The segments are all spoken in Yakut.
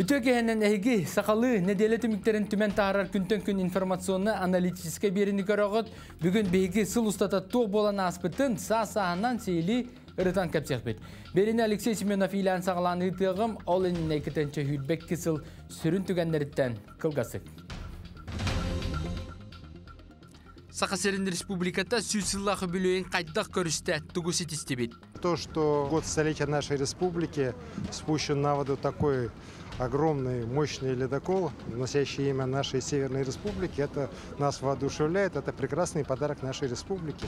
Үтүө киэһэнэн эһиги сахалыы нэдиэлэ түмүктэрин түмэн таһаарар күнтэн күн информационно-аналитическай биэриини көрөҕүт. Бүгүн биһиги сыл устата туох буолан ааспытын саас-сааһынан сиһилии ырытан кэпсиэхпит. Биэриини Алексей Семенов иилээн саҕалаан ыытыаҕым, ол иннинэ иккитинчи сүүрбэкки сыл сүрүн түгэннэриттэн кылгасык. Саха сирин республиката сүүс сыллаах үбүлүөйүн хайдах көрүстэ, тугу ситистибит? То, что год столетия нашей республики спущен на воду такой огромный, мощный ледокол, носящий имя нашей Северной Республики, это нас воодушевляет, это прекрасный подарок нашей республике.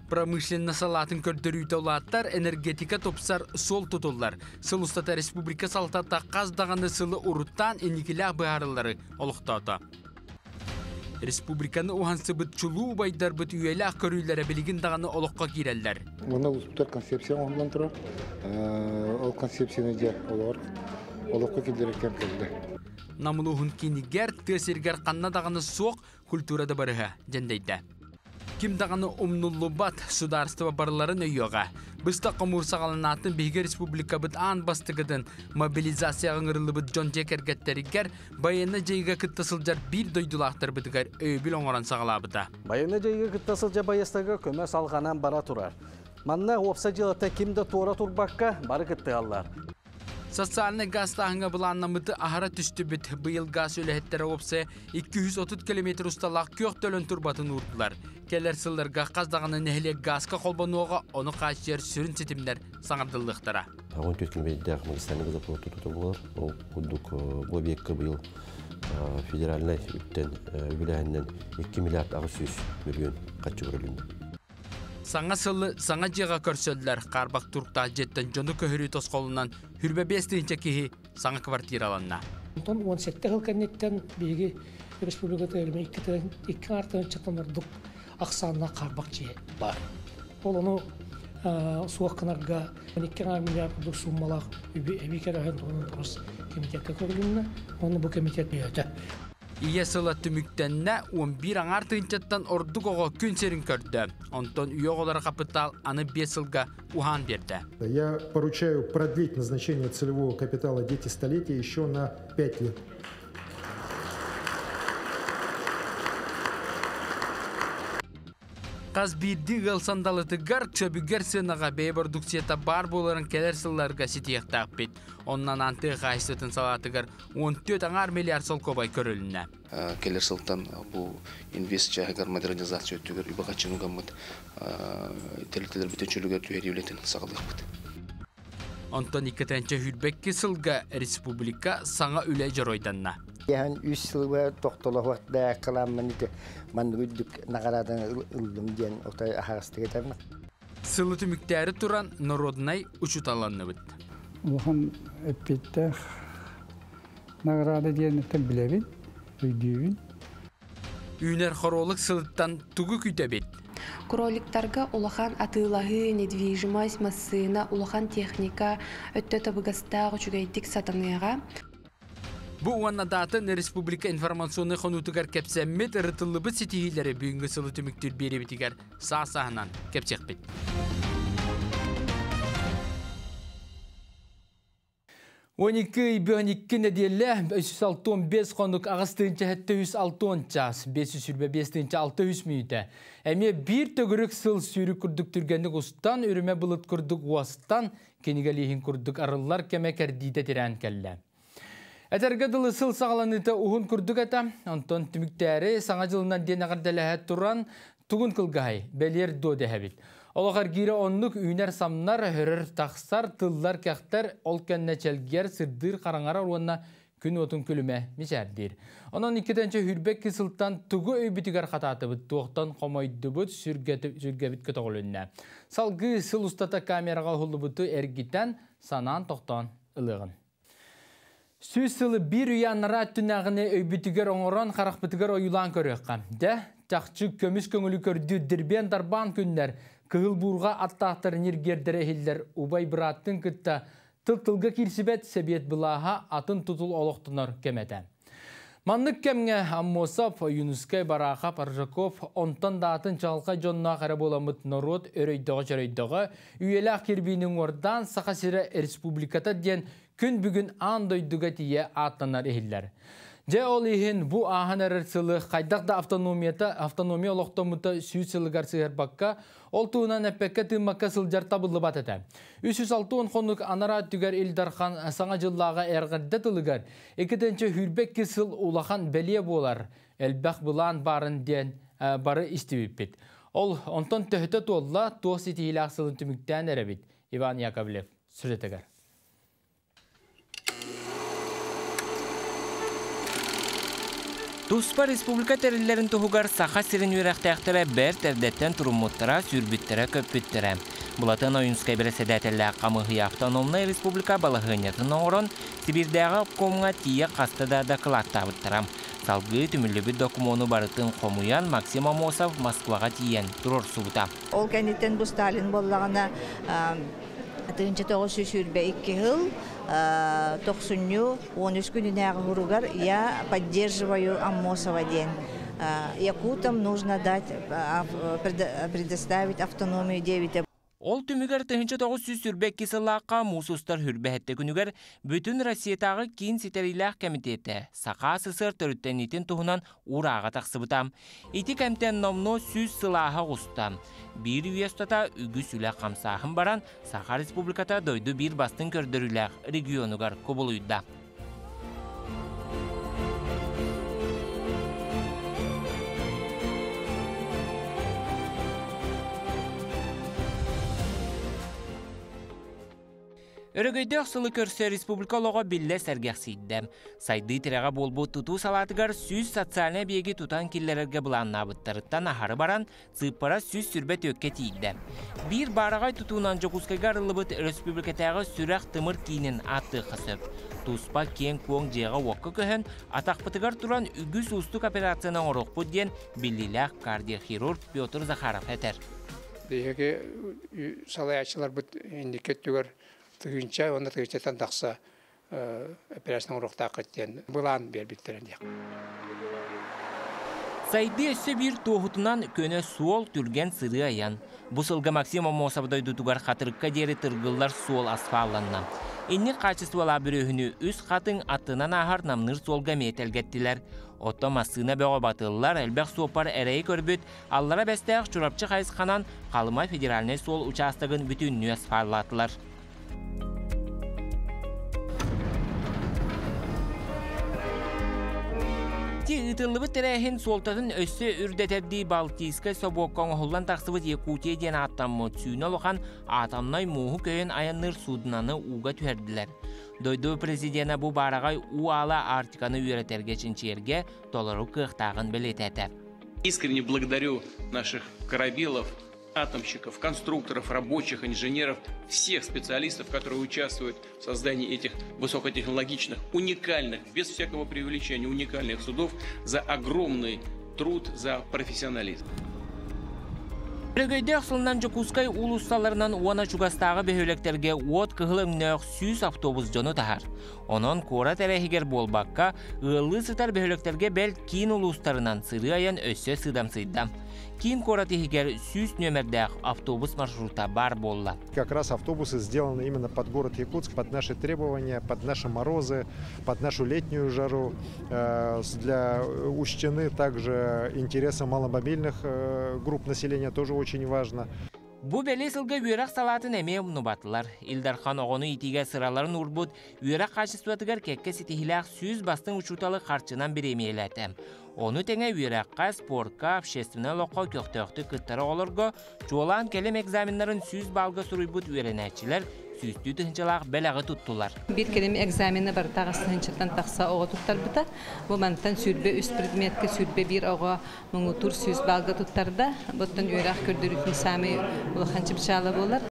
Промышленно салаатын көрдөрүүтэ улааттар, энергетика тупсар, суол тутуллар. Сыл устата республика салалтата хас даҕаны сылы уруттаан инникилээх быһаарылары олохтоото. Республиканы уһансыбыт чулуу убайдарбыт үйэлээх көрүүлэрэ билигин даҕаны олоххо киирэллэр. Уонна улууспутугар концепция оҥоһуллан турар. Ол концепцияны дьэ олоҕор олоххо киллэрэр кэм кэллэ. Нам улууһун киинигэр, тыа сиригэр ханна даҕаны суох культура да барыһа дьэндэйдэ. Ким даҕаны умнуллубат судаарыстыба барыларын өйүөҕэ. Быстах хомуур саҕаланаатын биһиги республикабыт аан бастакытын мобилизацияҕа ыҥырыллыбыт дьон дьиэ кэргэттэригэр байыаннай дьайыыга кытта сылдьар биир дойдулаахтарбытыгар өйөбүл оҥорон саҕалаабыта. Байыаннай дьайыыга кытта сылдьар байыастарга көмө салҕанан бара турар. Манна уопсай дьыалата ким да туора турбакка бары кыттыһаллар. Социальнай гаастааһыҥҥа былааннаммыты аһара түстүбүт. Быйыл гаас үлэһиттэрэ уопсайа 230 километр усталаах күөх төлөн турбатын уурдулар. Кэлэр сылларга хас даҕаны нэһилиэк гааска холбонуоҕа, ону хааччыйар сүрүн ситимнэр саҥардыллыахтара. 14 километрдээх магистральный газопровод тутуута буолар. Ол курдук бу объекка быйыл федеральнай үптэн үбүлээһининэн 2 миллиард 800 миллион харчы көрүлүннэ. Саҥа сылы саҥа дьиэҕэ көрсөллөр. Хаарбах туруктаах дьиэттэн дьону көһөрүү тосхолунан 25 тыһыынча киһи саҥа квартираланна. Онтон 17 сыл кэнниттэн биһиги республиката икки артыһынчаттан ордук ахсааннаах хаарбах дьиэ баар. Ол ону суох гынарга 2 миллиард курдук сууммалаах үбү эбии кэрэһин туһунан комитекка көрүлүннэ. Оны бу комитет өйөөтө. Ийэ сыла түмүктэннэ, 11 аҥаар тыһыынчаттан ордук оҕо күн сирин көрдө. Онтон үйэ оҕолоро хапытаал аны 5 сылга уһаан биэрдэ. Я поручаю продлить назначение целевого капитала «Дети столетия» еще на 5 лет. Хас биирдии ыал сандалытыгар, чөбүгэр сыанаҕа бэйэ бородууксуйата баар буоларын кэлэр сылларга ситиэхтээхпит. Онон антыа хаһаайыстыбатын салаатыгар 14 аҥаар миллиард солкуобай көрүлүннэ. Кэлэр сылтан бу инвест чааһыгар модернизация өттүгэр үбэ-харчыны угаммыт тэрилтэлэрбитин чөлүгэр түһэрии үлэтин саҕалыахпыт. Онтон иккитинчи сүүрбэкки сылга республика саҥа үлэ дьоруойданна. Яһан үс сылга тохтолоһуохтаах кыламмын ити маннык үрдүк наҕарааданы ыллым диэн отой аһаҕастык этэммин. Сылы түмүктээри туран народнай учууталланныбыт. Улахан эппиэттээх награда диэн билэбин, өйдүүбүн. Үүнэр хоруолук сылыттан тугу күүтэбит? Кроликтарга улахан атыылаһыы, недвижимость, массыына, улахан техника өттө табыгастаах үчүгэйдик сатаныаҕа. Бу уонна даатын республика информационнай хонуутугар кэпсэммит, ырытыллыбыт ситиһиилэри бүгүҥҥү сылы түмүктүүр биэриибитигэр саас-сааһынан кэпсиэхпит. 12 ый 12 нэдиэлэ 365 хонук аҕыс тыһыынча 760 чаас 525 тыһыынча 600 мүнүүтэ. Эмиэ биир төгүрүк сыл сүүрүк курдук түргэнник устан, үрүмэ былыт курдук уостан, кинигэлииһин курдук арыллар кэмэ кэрдиитэ тирээн кэллэ. Этэргэ дылы сыл саҕаланыыта уһун курдук этэ. Онтон түмүктээри саҥа дьылынан диэн эҕэрдэлэһэ туран тугун кылгаһай, бэлиэр дуо дэһэбит. Олох эргиирэ оннук үүнэр-самнар, өһөрөр-тахсар, тыллар-кэхтэр, ол кэннэ чэлгийэр, сырдыыр хараҥарар уонна күн уотун күлүмэ мичээрдиир. Онон иккитинчи сүүрбэкки сылтан тугу өйбүтүгэр хатаатыбыт, туохтан хомойдубут, сүргэбит көтөҕүлүннэ. Салгыы сыл устата камераҕа уһуллубуту эргитэн, санаан тохтоон ылыаҕын. Сүүс сылы биир үйэ анараа өттүнээҕини өйбүтүгэр оҥорон, харахпытыгар ойуулаан көрүөххэ. Дьэ, чахчы көмүс көҥүлү көрдүүр дирбиэн-дарбаан күннэр, кыһыл буурҕа аттаахтар ньиргиэрдэрэ иһиллэр убай бырааттын кытта тыл-тылга киирсибэт сэбиэт былааһа атын тутул олохтонор кэм этэ. Маннык кэмҥэ Аммосов, Ойуунускай, Бараахап, Аржаков, онтон да атын чаҕылхай дьонноох эрэ буоламмыт норуот өрөйдөҕө-чөрөйдөҕө, үйэлээх кирбиини уҥуордаан Саха сирэ республиката диэн күн бүгүн аан дойдуга тиийэ ааттанар иһиллэр. Дьэ ол иһин бу ааһан эрэр сылы хайдах да автономията, автономия олохтоммута 100 сылыгар сыһыарбакка, ол туһунан эппэккэ-тыыммакка сылдьар табыллыбат этэ. 360 хонук анараа өттүгэр Ил Дархан Саҥа дьыллааҕы эҕэрдэ тылыгар 2022 сыл улахан бэлиэ буолар, элбэх былаан баарын диэн бары истибиппит. Ол онтон төһөтө туолла, туох ситиһиилээх сылын түмүктээн эрэбит? Иван Яковлев сюжетыгар. Туспа республика тэриллэрин туһугар Саха сирин үөрэхтээхтэрэ бэрт эрдэттэн туруммуттара, сүүрбүттэрэ-көппүттэрэ. Былатыан Ойуунскай бэрэссэдээтэллээх хамыыһыйа автономнай республика балаһыанньатын оҥорон, Сибиирдээҕи обкомҥа тиийэ хаста да дакылааттаабыттара. Салгыы түмүллүбүт докумуону барытын хомуйан Максим Аммосов Москваҕа тиийэн туруорсубута. Ол кэнниттэн бу Сталин буоллаҕына 1922 сыл тохсунньу 13 күнүнээҕи хуругар «Я поддерживаю Аммосова» диэн якутам нужно дать предоставить автономию диэбитэ. Ол түмүгэр 1922 сыллаахха муус устар хүрбэһэттэ күнүгэр Бүтүн Россиятааҕы киин ситэриилээх кэмитиэтэ Саха СССР төрүттэниитин туһунан уурааҕа тахсыбыта. Ити кэмтэн номнуо 100 сылааһа оҕуста. Биир үйэ устата үгүс үлэ хамсааһын баран, Саха Республиката дойду биир бастыҥ көрдөрүүлээх регионугар кубулуйда. Өрөгөйдөөх сылы көрсө республика олоҕо биллэ сэргэхсийдэ. Сайдыы тирэҕэ буолбут тутуу салаатыгар 100 социальнай эбийиэги тутан киллэрэргэ былааннаабыттарыттан аһары баран, сыыппара 120 түөккэ тиийдэ. Биир баараҕай тутуунан Дьокуускайга арыллыбыт өрөспүүбүлүкэтээҕи сүрэх-тымыр киинин ааттыахха сөп. Туспа киэҥ-куоҥ дьиэҕэ-уокка көһөн, атахпытыгар туран үгүс уустук операцияны оҥоруохпут диэн биллиилээх кардиохирург Петр Захаров этэр. Биһиги салайааччыларбыт инники өттүгэр тыһыынча уонна тыһыынчаттан тахса операцияны оҥоруохтааххыт диэн былаан биэрбиттэрэ диэх. Сайдыы өссө биир туоһутунан көнө суол, түргэн сырыы айан. Бу сылга Максим Аммосов дойдутугар Хатырыкка диэри тыргыллар суол асфалланна. Инник хаачыстыбалаах бүрүөһүнү үс хатыҥ аттынан ааһар намныыр суолга эмиэ тэлгэттилэр. Оттон массыына бөҕө батыллар, элбэх суоппар эрэйи көрбүт Аллара Бэстээх Чурапчы хайысханан Халыма федеральнай суол учаастагын бүтүннүү асфаллаатылар. Ити ыытыллыбыт тэрээһин суолтатын өссө үрдэтэрдии Балтийскай собуокка оҥоһуллан тахсыбыт Якутия диэн ааттаммыт сүүнэ улахан атомнай мууһу көйөн айанныыр суудунаны ууга түһэрдилэр. Дойду президенэ бу баараҕай уу аала Арктиканы үөрэтэргэ чинчийэргэ толору кыахтааҕын бэлиэтээтэ. Искренне благодарю наших корабелов, атомщиков, конструкторов, рабочих, инженеров, всех специалистов, которые участвуют в создании этих высокотехнологичных, уникальных, без всякого преувеличения, уникальных судов за огромный труд, за профессионализм. Өрөгөйдөөх сылынан Дьокуускай уулуссаларынан уонна чугастааҕы бөһүөлэктэргэ уот кыһыл өҥнөөх 100 автобус дьону таһар. Онон куорат эрэ иһигэр буолбакка, ыаллыы сытар бөһүөлэктэргэ бэл киин улуустарынан сырыы-айан өссө сыыдамсыйда. Киин куорат иһигэр 100 нүөмэрдээх автобус маршрута баар буолла. Как раз автобусы сделаны именно под город Якутск, под наши требования, под наши морозы, под нашу летнюю жару. Для учтены также интересы маломобильных групп населения, тоже очень важно. Бу бэлиэ сылга үөрэх салаатын эмиэ умнубатылар. Ил Дархан оҕону иитиигэ сыраларын уурбут, үөрэх хаачыстыбатыгар кэккэ ситиһиилээх 100 бастыҥ учууталы харчынан бириэмийэлээтэ. Ону тэҥэ үөрэххэ, спорка, общественнай олоххо көхтөөхтүк кыттар оҕолорго, чуолаан кэлим экзаменнарын 100 баалга суруйбут үөрэнээччилэр сүүстүү тыһыынчалаах бэлэҕи туттулар. Биир кэлим экзамены барыта аҕыс тыһыынчаттан тахса оҕо туттарбыта. Бу мантан 23 предметкэ 21 оҕо муҥутуур 100 баалга туттарда. Буттан үөрэх көрдөрүүтүн саамай улахан чыпчаала буолар.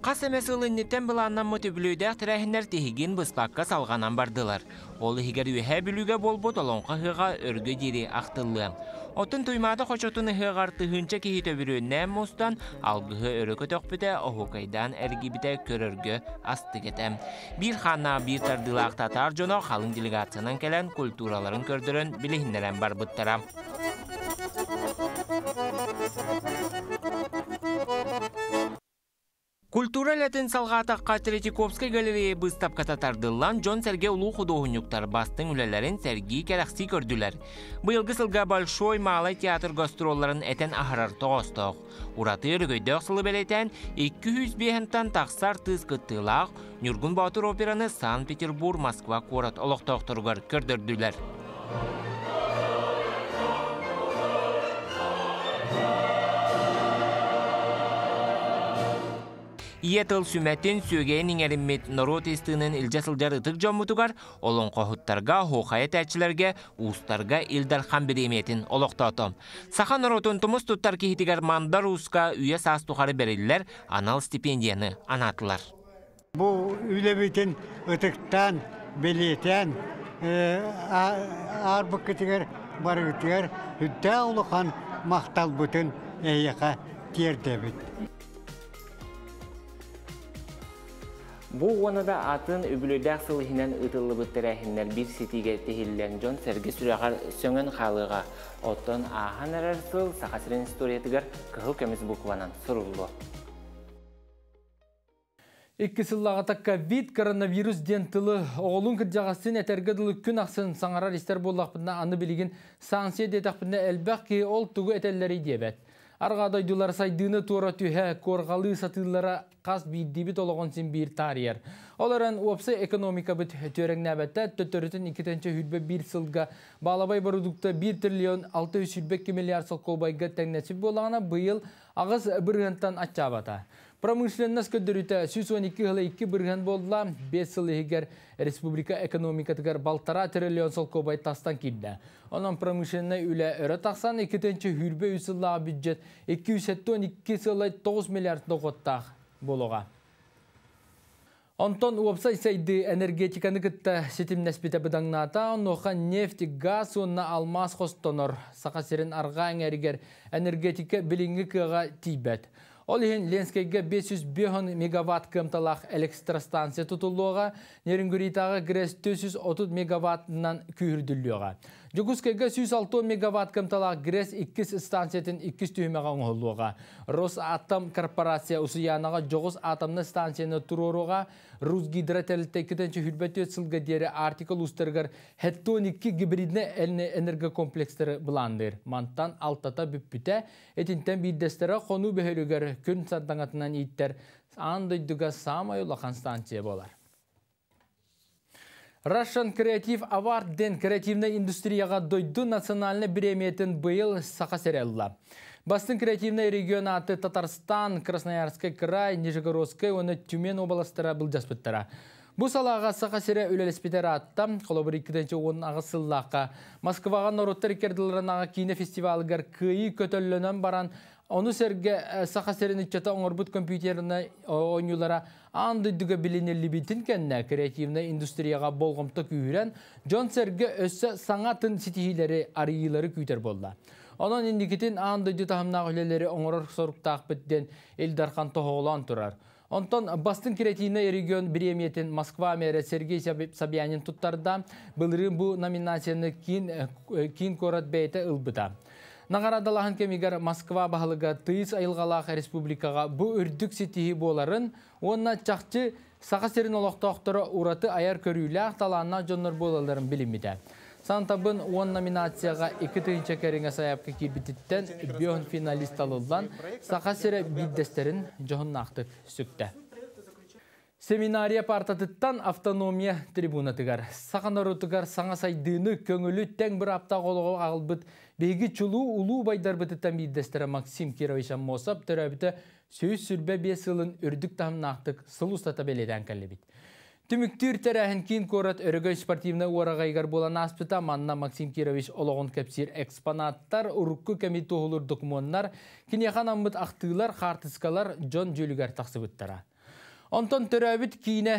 Хас эмэ сыл инниттэн былааннаммыт үбүлүөйдээх тэрээһиннэр тиһигин быспакка салҕанан бардылар. Ол иһигэр Үөһээ Бүлүүгэ буолбут Олоҥхо ыһыаҕа өргө диэри ахтыллыа. Оттон Туймаада хочотун ыһыаҕар тыһыынча киһи төбүрүөннээн мустан, алгыһы өрө көтөхпүтэ, оһуокайдаан эргийбитэ көрөргө астык этэ. Биир хааннаах биир тардыылаах татаар дьоно халыҥ делегациянан кэлэн культураларын көрдөрөн билиһиннэрэн барбыттара. Культура үлэтин салҕаатахха Третьяковскай галерея быыстапката тардыллан, дьон-сэргэ улуу худуоһунньуктар бастыҥ үлэлэрин сэргии-кэрэхсии көрдүлэр. Быйылгы сылга Большой Малай театр гастролларын этэн аһарар тоҕоостоох. Ураты өрөгөйдөөх сылы бэлиэтээн, 205-тан тахса артыыс кыттыылаах Ньургун Боотур операны Санкт-Петербург, Москва куорат олохтоохторугар көрдөрдүлэр. Ийэ тыл сүмэтин, сүөгэйин иҥэриммит норуот истыынын илдьэ сылдьар ытык дьоммутугар, олоҥхоһуттарга, оһуохайа этээччилэргэ, уустарга Ил Дархан бириэмийэтин олохтоото. Саха норуотун тумус туттар киһитигэр Мандар Ууска үйэ саас тухары бэриллэр анал стипендияны анаатылар. Бу үлэбитин ытыктаан, бэлиэтээн аарбыккытыгар барыгытыгар үрдээх улахан махталбытын эһиэхэ тиэрдэбит. Бу уонна да атын үбүлүөйдээх сыл иһинэн ыытыллыбыт тэрээһиннэр биир ситиигэ тиһиллэн дьон-сэргэ сүрэҕэр сөҥөн хаалыаҕа. Оттон ааһан эрэр сыл Саха сирин историятыгар кыһыл көмүс букванан суруллуо. Икки сыллааҕыта ковид коронавирус диэн тылы оҕолуун кырдьаҕастыын этэргэ дылы күн ахсын саҥарар истэр буоллахпытына аны билигин санкция диэтэхпинэ элбэх киһи ол тугу этэллэрий диэбэт. Арҕаа дойдулар сайдыыны туора түһэ, куорҕалыы сатыыллара хас биирдиибит олоҕун син биир таарыйар. Ол эрэн уопсай экономикабыт түөрэҥнээбэттэ, төттөрүтүн 2021 сылга баалабай бородуукта 1 триллион 622 миллиард солкуобайга тэҥнэсип буоллаҕына быйыл 8 бырыһыантан аччаабата. Промышленность көрдөрүүтэ 112 ыла 2 бырыһыан буолла. 5 сыл иһигэр республика экономикатыгар 1,5 триллион солкуобай тастан киирдэ. Онон промышленнай үлэ өрө тахсан 2023 сыллаах бюджет 272,9 миллиард дохуоттаах буолуоҕа. Онтон уопсай сайдыы энергетиканы кытта ситимнэспитэ быдаҥнаата, онуоха нефть, газ уонна алмаас хостонор Саха сирин арҕаа эҥээригэр энергетика билиҥҥи кыаҕа тиийбэт. Ол иһин Ленскэйгэ 505 мегаватт кыамталаах электростанция тутуллуоҕа, Нерюнгритааҕы ГРЭС 430 мегаваттынан күүһүрдүллүөҕэ. Дьокуускайга 106 мегаватт кыамталаах ГРЭС иккис станциятын иккис түһүмэҕэ оҥоһуллуоҕа. Росатом корпорация Усуйаанаҕа дьоҕус атомнай станцияны туруоруоҕа. Русгидро тэрилтэ 2024 сылга диэри Арктика улуустарыгар 72 гибриднэй энергокомплекстары былаанныыр. Мантан алтата бүппүтэ. Итинтэн биирдэстэрэ Хонуу бөһүөлэгэр күн сардаҥатынан ииттэр аан дойдуга саамай улахан станция буолар. Russian Creative Award диэн креативнай индустрияҕа дойду национальнай бириэмийэтин быйыл Саха сирэ ылла. Бастыҥ креативнай регион ааты Татарстан, Красноярскай край, Нижегородскай уонна Тюмень уобаластара былдьаспыттара. Бу салааҕа Саха сирэ үлэлэспитэ ыраатта, холобур 2018 сыллаахха Москваҕа норуоттар икки ардыларынааҕы киинэ фестивалыгар кыайыы көтөллөнөн баран, ону сэргэ Саха сирин ыччата оҥорбут компьютернай оонньуулара аан дойдуга билиниллибитин кэннэ креативнай индустрияҕа болҕомто күүһүрэн, дьон-сэргэ өссө саҥа атын ситиһиилэри, арыйыылары күүтэр буолла. Онон инникитин аан дойду таһымнаах үлэлэри оҥорор соруктаахпыт диэн Ил Дархан тоһоҕолоон турар. Онтон бастыҥ креативнай регион бириэмийэтин Москва мэрэ Сергей Собянин туттарда. Былырыын бу номинацияны киин куорат бэйэтэ ылбыта. Наҕараадалааһын кэмигэр Москва баһылыга тыйыс айылҕалаах республикаҕа бу үрдүк ситиһии буоларын уонна чахчы Саха сирин олохтоохторо ураты айар көрүүлээх талааннаах дьоннор буолалларын билиммитэ. Сантабын 10 номинацияҕа 2 тыһыынча кэриҥэ сайаапка киирбититтэн биэс финалист талыллан, Саха сирэ биирдэстэрин дьоһуннаахтык сүктэ. Семинария партатыттан автономия трибунатыгар саха норуотугар саҥа сайдыыны, көҥүлү, тэҥ бырааптаах олоҕу аҕалбыт биһиги чулуу улуу убайдарбытыттан биирдэстэрэ Максим Кирович Аммосов төрөөбүтэ 125 сылын үрдүк таһымнаахтык сыл устата бэлиэтээн кэллибит. Түмүктүүр тэрээһин киин куорат Өрөгөй спортивнай уораҕайыгар буолан ааспыта. Манна Максим Кирович олоҕун кэпсиир экспонаттар, урукку кэми туоһулуур докумуоннар, киниэхэ анаммыт ахтыылар, хаартыскалар дьон дьүүлүгэр тахсыбыттара. Онтон төрөөбүт киинэ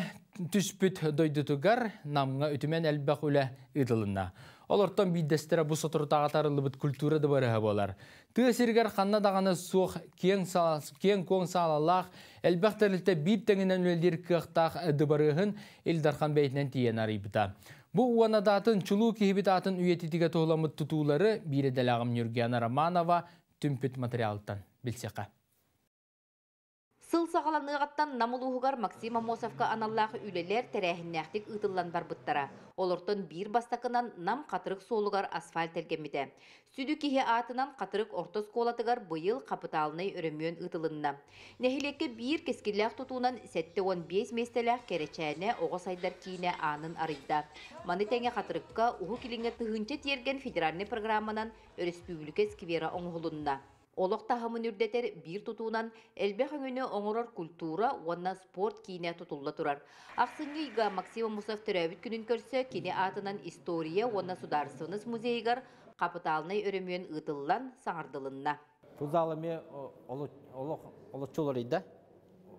түспүт дойдутугар Намҥа үтүмэн элбэх үлэ ыытылынна. Олортон биирдэстэрэ бу соторутааҕыта арыллыбыт культура дыбарыаһа буолар. Тыа сиригэр ханна даҕаны суох киэҥ-куоҥ саалалаах, элбэх тэрилтэ биир тэҥинэн үлэлиир кыахтаах дыбарыаһын Ил Дархан бэйэтинэн тиийэн арыйбыта. Бу уонадаатын чулуу киһибит аатын үйэтитигэ туһуламмыт тутуулары биир идэлээҕим Ньургуяна Романова түмпүт материалтан билсиэххэ. Сыл саҕаланыаҕыттан Нам улууһугар Максим Аммосовка аналлаах үлэлэр тэрээһиннээхтик ыытыллан барбыттара. Олортон биир бастакынан Нам Хатырык суолугар асфальт тэлгэммитэ. Сүдү киһи аатынан Хатырык орто оскуолатыгар быйыл хапытаалынай өрөмүөн ыытылынна. Нэһилиэккэ биир кэскиллээх тутуунан 75 миэстэлээх Кэрэчээнэ оҕо сайдар киинэ аанын арыйда. Маны тэҥэ Хатырыкка Уһук Илиҥҥэ тыһыынча тиэргэн федеральнай программанан өрөспүүбүлүкэ сквера оҥоһулунна. Олох таһымын үрдэтэр биир тутуунан элбэх өҥөнү оҥорор культура уонна спорт киинэ тутулла турар. Ахсынньы ыйга Максим Аммосов төрөөбүт күнүн көрсө кини аатынан история уонна судаарыстыбаннас музейыгар хапытаалынай өрөмүөн ыытыллан саҥардылынна. Бу зал эмиэ олох олоччу уларыйда.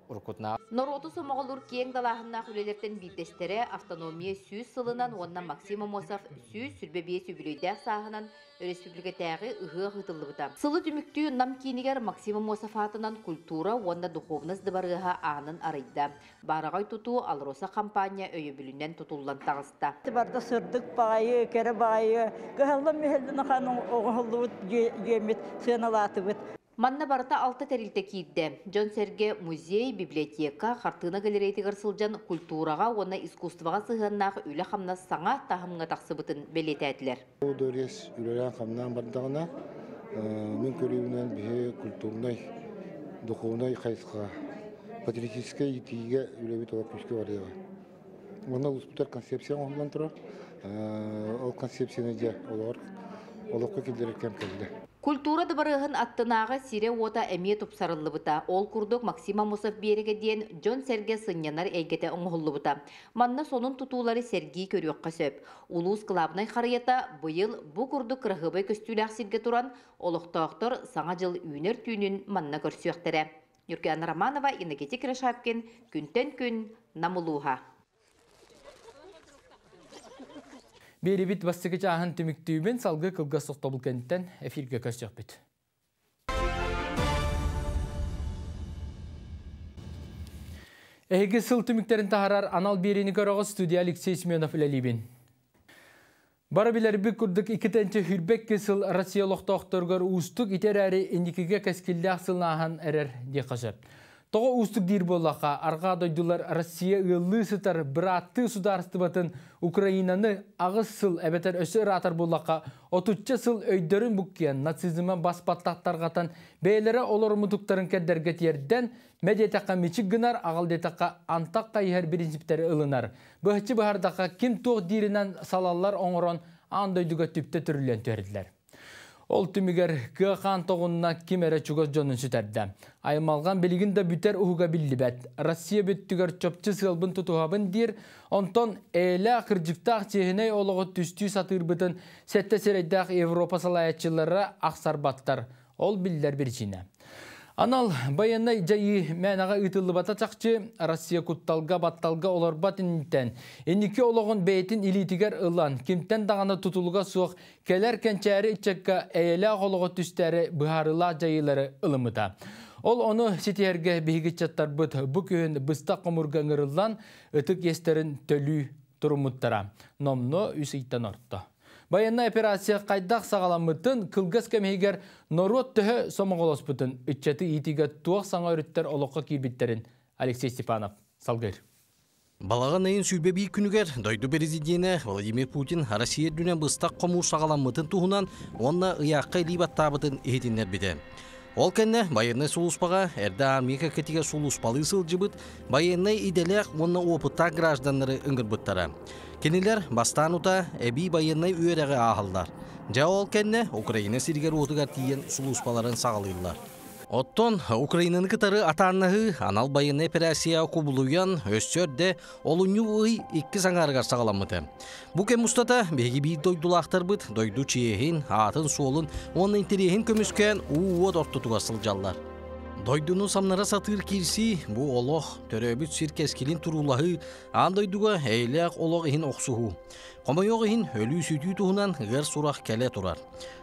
Уруккутунаа. Норуоту сомоҕолуур киэҥ далааһыннаах үлэлэртэн биирдэстэрэ автономия 100 сылынан уонна Максим Аммосов 125 үбүлүөйдээх сааһынан өрөспүүбүлүкэтээҕи ыһыах ыытыллыбыта. Сылы түмүктүү Нам киинигэр Максим Аммосов аатынан культура уонна духовность дыбарыаһа аанын арыйда. Баараҕай тутуу АЛРОСА хампаанньа өйөбүлүнэн тутуллан таҕыста. Барда сырдык баҕайы, кэрэ баҕайы, кыһаллан-мүһэллэн ахан оҥоһуллубут дьиэммит сыаналаатыбыт. Манна барыта алта тэрилтэ киирдэ. Дьон-сэргэ музей, библиотека, хартыына галереятыгар сылдьан культураҕа уонна искусствоҕа сыһыаннаах үлэ-хамнас саҥа таһымҥа тахсыбытын бэлиэтээтилэр. Бу дворец үлэлээн-хамнаан бардаҕына, мин көрүүбүнэн биһи культурнай, духовнай хайысха, патриотическай иитиигэ үлэбит олох күүскэ барыаҕа. Уонна улууспутугар концепция оҥоһуллан турар. Ол концепцияны дьэ олоҕор олоххо киллэрэр кэм кэллэ. Культура дыбарыаһын аттынааҕы сирэ-уота эмиэ тупсарыллыбыта. Ол курдук Максим Аммосов биэрэгэ диэн дьон-сэргэ сынньанар эйгэтэ оҥоһуллубута. Манна сонун тутуулары сэргии көрүөххэ сөп. Улуус кылаабынай харыйата быйыл бу курдук кыраһыабай көстүүлээх сиргэ туран, олохтоохтор Саҥа дьыл үүнэр түүнүн манна көрсүөхтэрэ. Ньургуяна Романова, Иннокентий Кирашапкин, Күнтэн күн, Нам улууһа. Биэрибит бастакы чааһын түмүктүүбүн, салгыы кылгас тохтобул кэнниттэн эфиргэ көрсүөхпүт. Эһиги сыл түмүктэрин таһаарар анал биэриини көрөҕүт студия Алексей Семенов үлэлиибин. Бары билэрбит курдук иккитэнчэ хүрбэкки сыл Россия олохтоохторугар уустук ити эрээри инникигэ кэскиллээх сыл ааһан эрэр диэххэ сөп. Тоҕо уустук диир буоллахха, арҕаа дойдулар Россия ыаллыы сытар бырааттыы судаарыстыбатын Украинаны аҕыс сыл эбэтэр өссө ыраатар буоллахха, отучча сыл өйдөрүн буккуйан, нацизмы бас баттах тарҕатан, бэйэлэрэ олорумутуктарын кэрдэргэ тиэрдэн, мэ диэтэххэ мичик гынар, аҕал диэтэххэ антах хайыһар принциптэри ылынар. Быһаччы быһардахха ким туох дииринэн салаллар оҥорон аан дойдуга түптэ түрүллэн түһэрдилэр. Ол түмүгэр кыа хаан тоҕунна ким эрэ чугас дьонун сүтэрдэ. Аймалҕан билигин да бүтэр уһуга биллибэт. Россия бүттүгэр чопчу сыалбын тутуһабын диир, онтон эйэлээх кырдьыктаах чиэһинэй олоҕу түстүү сатыырбытын сэттэ сирэйдээх Европа салайааччылара ахсарбаттар. Ол биллэр биричиинэ. Анал байыаннай дьайыы мээнэҕэ ыытыллыбата чахчы, Россия кутталга, батталга олорбот инниттэн, инники олоҕун бэйэтин илиитигэр ылан, кимтэн даҕаны тутулуга суох кэлэр кэнчээри ыччакка эйэлээх олоҕу түстээри быһаарыылаах дьайыылары ылыммыта. Ол ону ситиһэргэ биһиги ыччаттарбыт бу күһүн быстах хомурга ыҥырыллан, ытык иэстэрин төлүү туруммуттара. Номнуо үс ыйтан орто. Байыаннай операция хайдах саҕаламмытын, кылгас кэм иһигэр норуот төһө сомоҕолоспутун, ыччаты иитиигэ туох саҥа өрүттэр олоххо киирбиттэрин Алексей Степанов салгыыр. Балаҕан ыйын 21 күнүгэр дойду президенэ Владимир Путин Россия үрдүнэн быстах хомуур саҕаламмытын туһунан уонна ыйаахха илии баттаабытын иһитиннэрбитэ. Ол кэннэ байыаннай сулууспаҕа эрдэ армия кэккэтигэр сулууспалыы сылдьыбыт байыаннай идэлээх уонна опыттаах гражданнары ыҥырбыттара. Кинилэр бастаан утаа эбии байыаннай үөрэҕи ааһаллар. Дьэ ол кэннэ Украина сиригэр-уотугар тиийэн сулууспаларын саҕалыыллар. Оттон Украинаны кытары атааннаһыы анал байыаннай эпэрээссийэҕэ кубулуйан, өссө эрдэ олунньу ый иккис аҥаарыгар саҕаламмыта. Бу кэм устата биһиги биир дойдулаахтарбыт дойду чиэһин, аатын-суолун уонна интэриэһин көмүскээн уу-уот ортотугар сылдьаллар. Дойдуну самнара сатыыр киирсии бу олох, төрөөбүт сир кэскилин туруулаһыы, аан дойдуга эйэлээх олох иһин охсуһуу. Хомойуох иһин, өлүү-сүтүү туһунан ыар сурах кэлэ турар.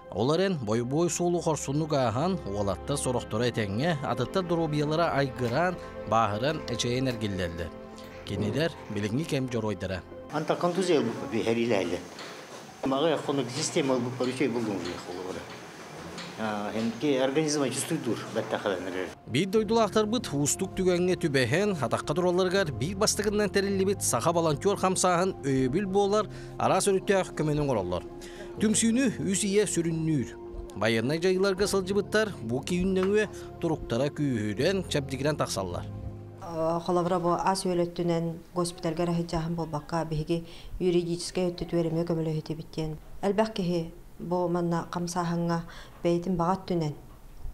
Ол эрэн, бойобуой суолу хорсуннук ааһан, уолаттар сорохторо этэҥҥэ, атыттар доруобуйалара айгыраан, бааһыран, эчэйэн эргиллэллэр. Кинилэр билиҥҥи кэм дьоруойдара. Антон контузия ылбыппа биһэриилэһэллэр. Маҕа хонук система ылбыппар үчүгэй булдум холобура. Хенки организма чувствуйдур бэттахаланар. Биир дойдулаахтарбыт уустук түгэҥҥэ түбэһэн, атахха туралларыгар биир бастакынан тэриллибит саха волонтер хамсааһын өйөбүл буолар араас өрүттээх көмөнү оҥороллор. Түмсүүнү үс ийэ сүрүннүүр. Байыаннай дьайыыларга сылдьыбыттар бу киин нөҥүө туруктара күүһүрэн, чэбдигирэн тахсаллар. Холобура бу ас-үөл өттүнэн госпитальга эрэ сылдьааһын буолбакка, биһиги юридическай өттүтүгэр эмиэ көмөлөһүтүбүт диэн. Элбэх киһи бу манна хамсааһыҥҥа бэйэтин баҕа өттүнэн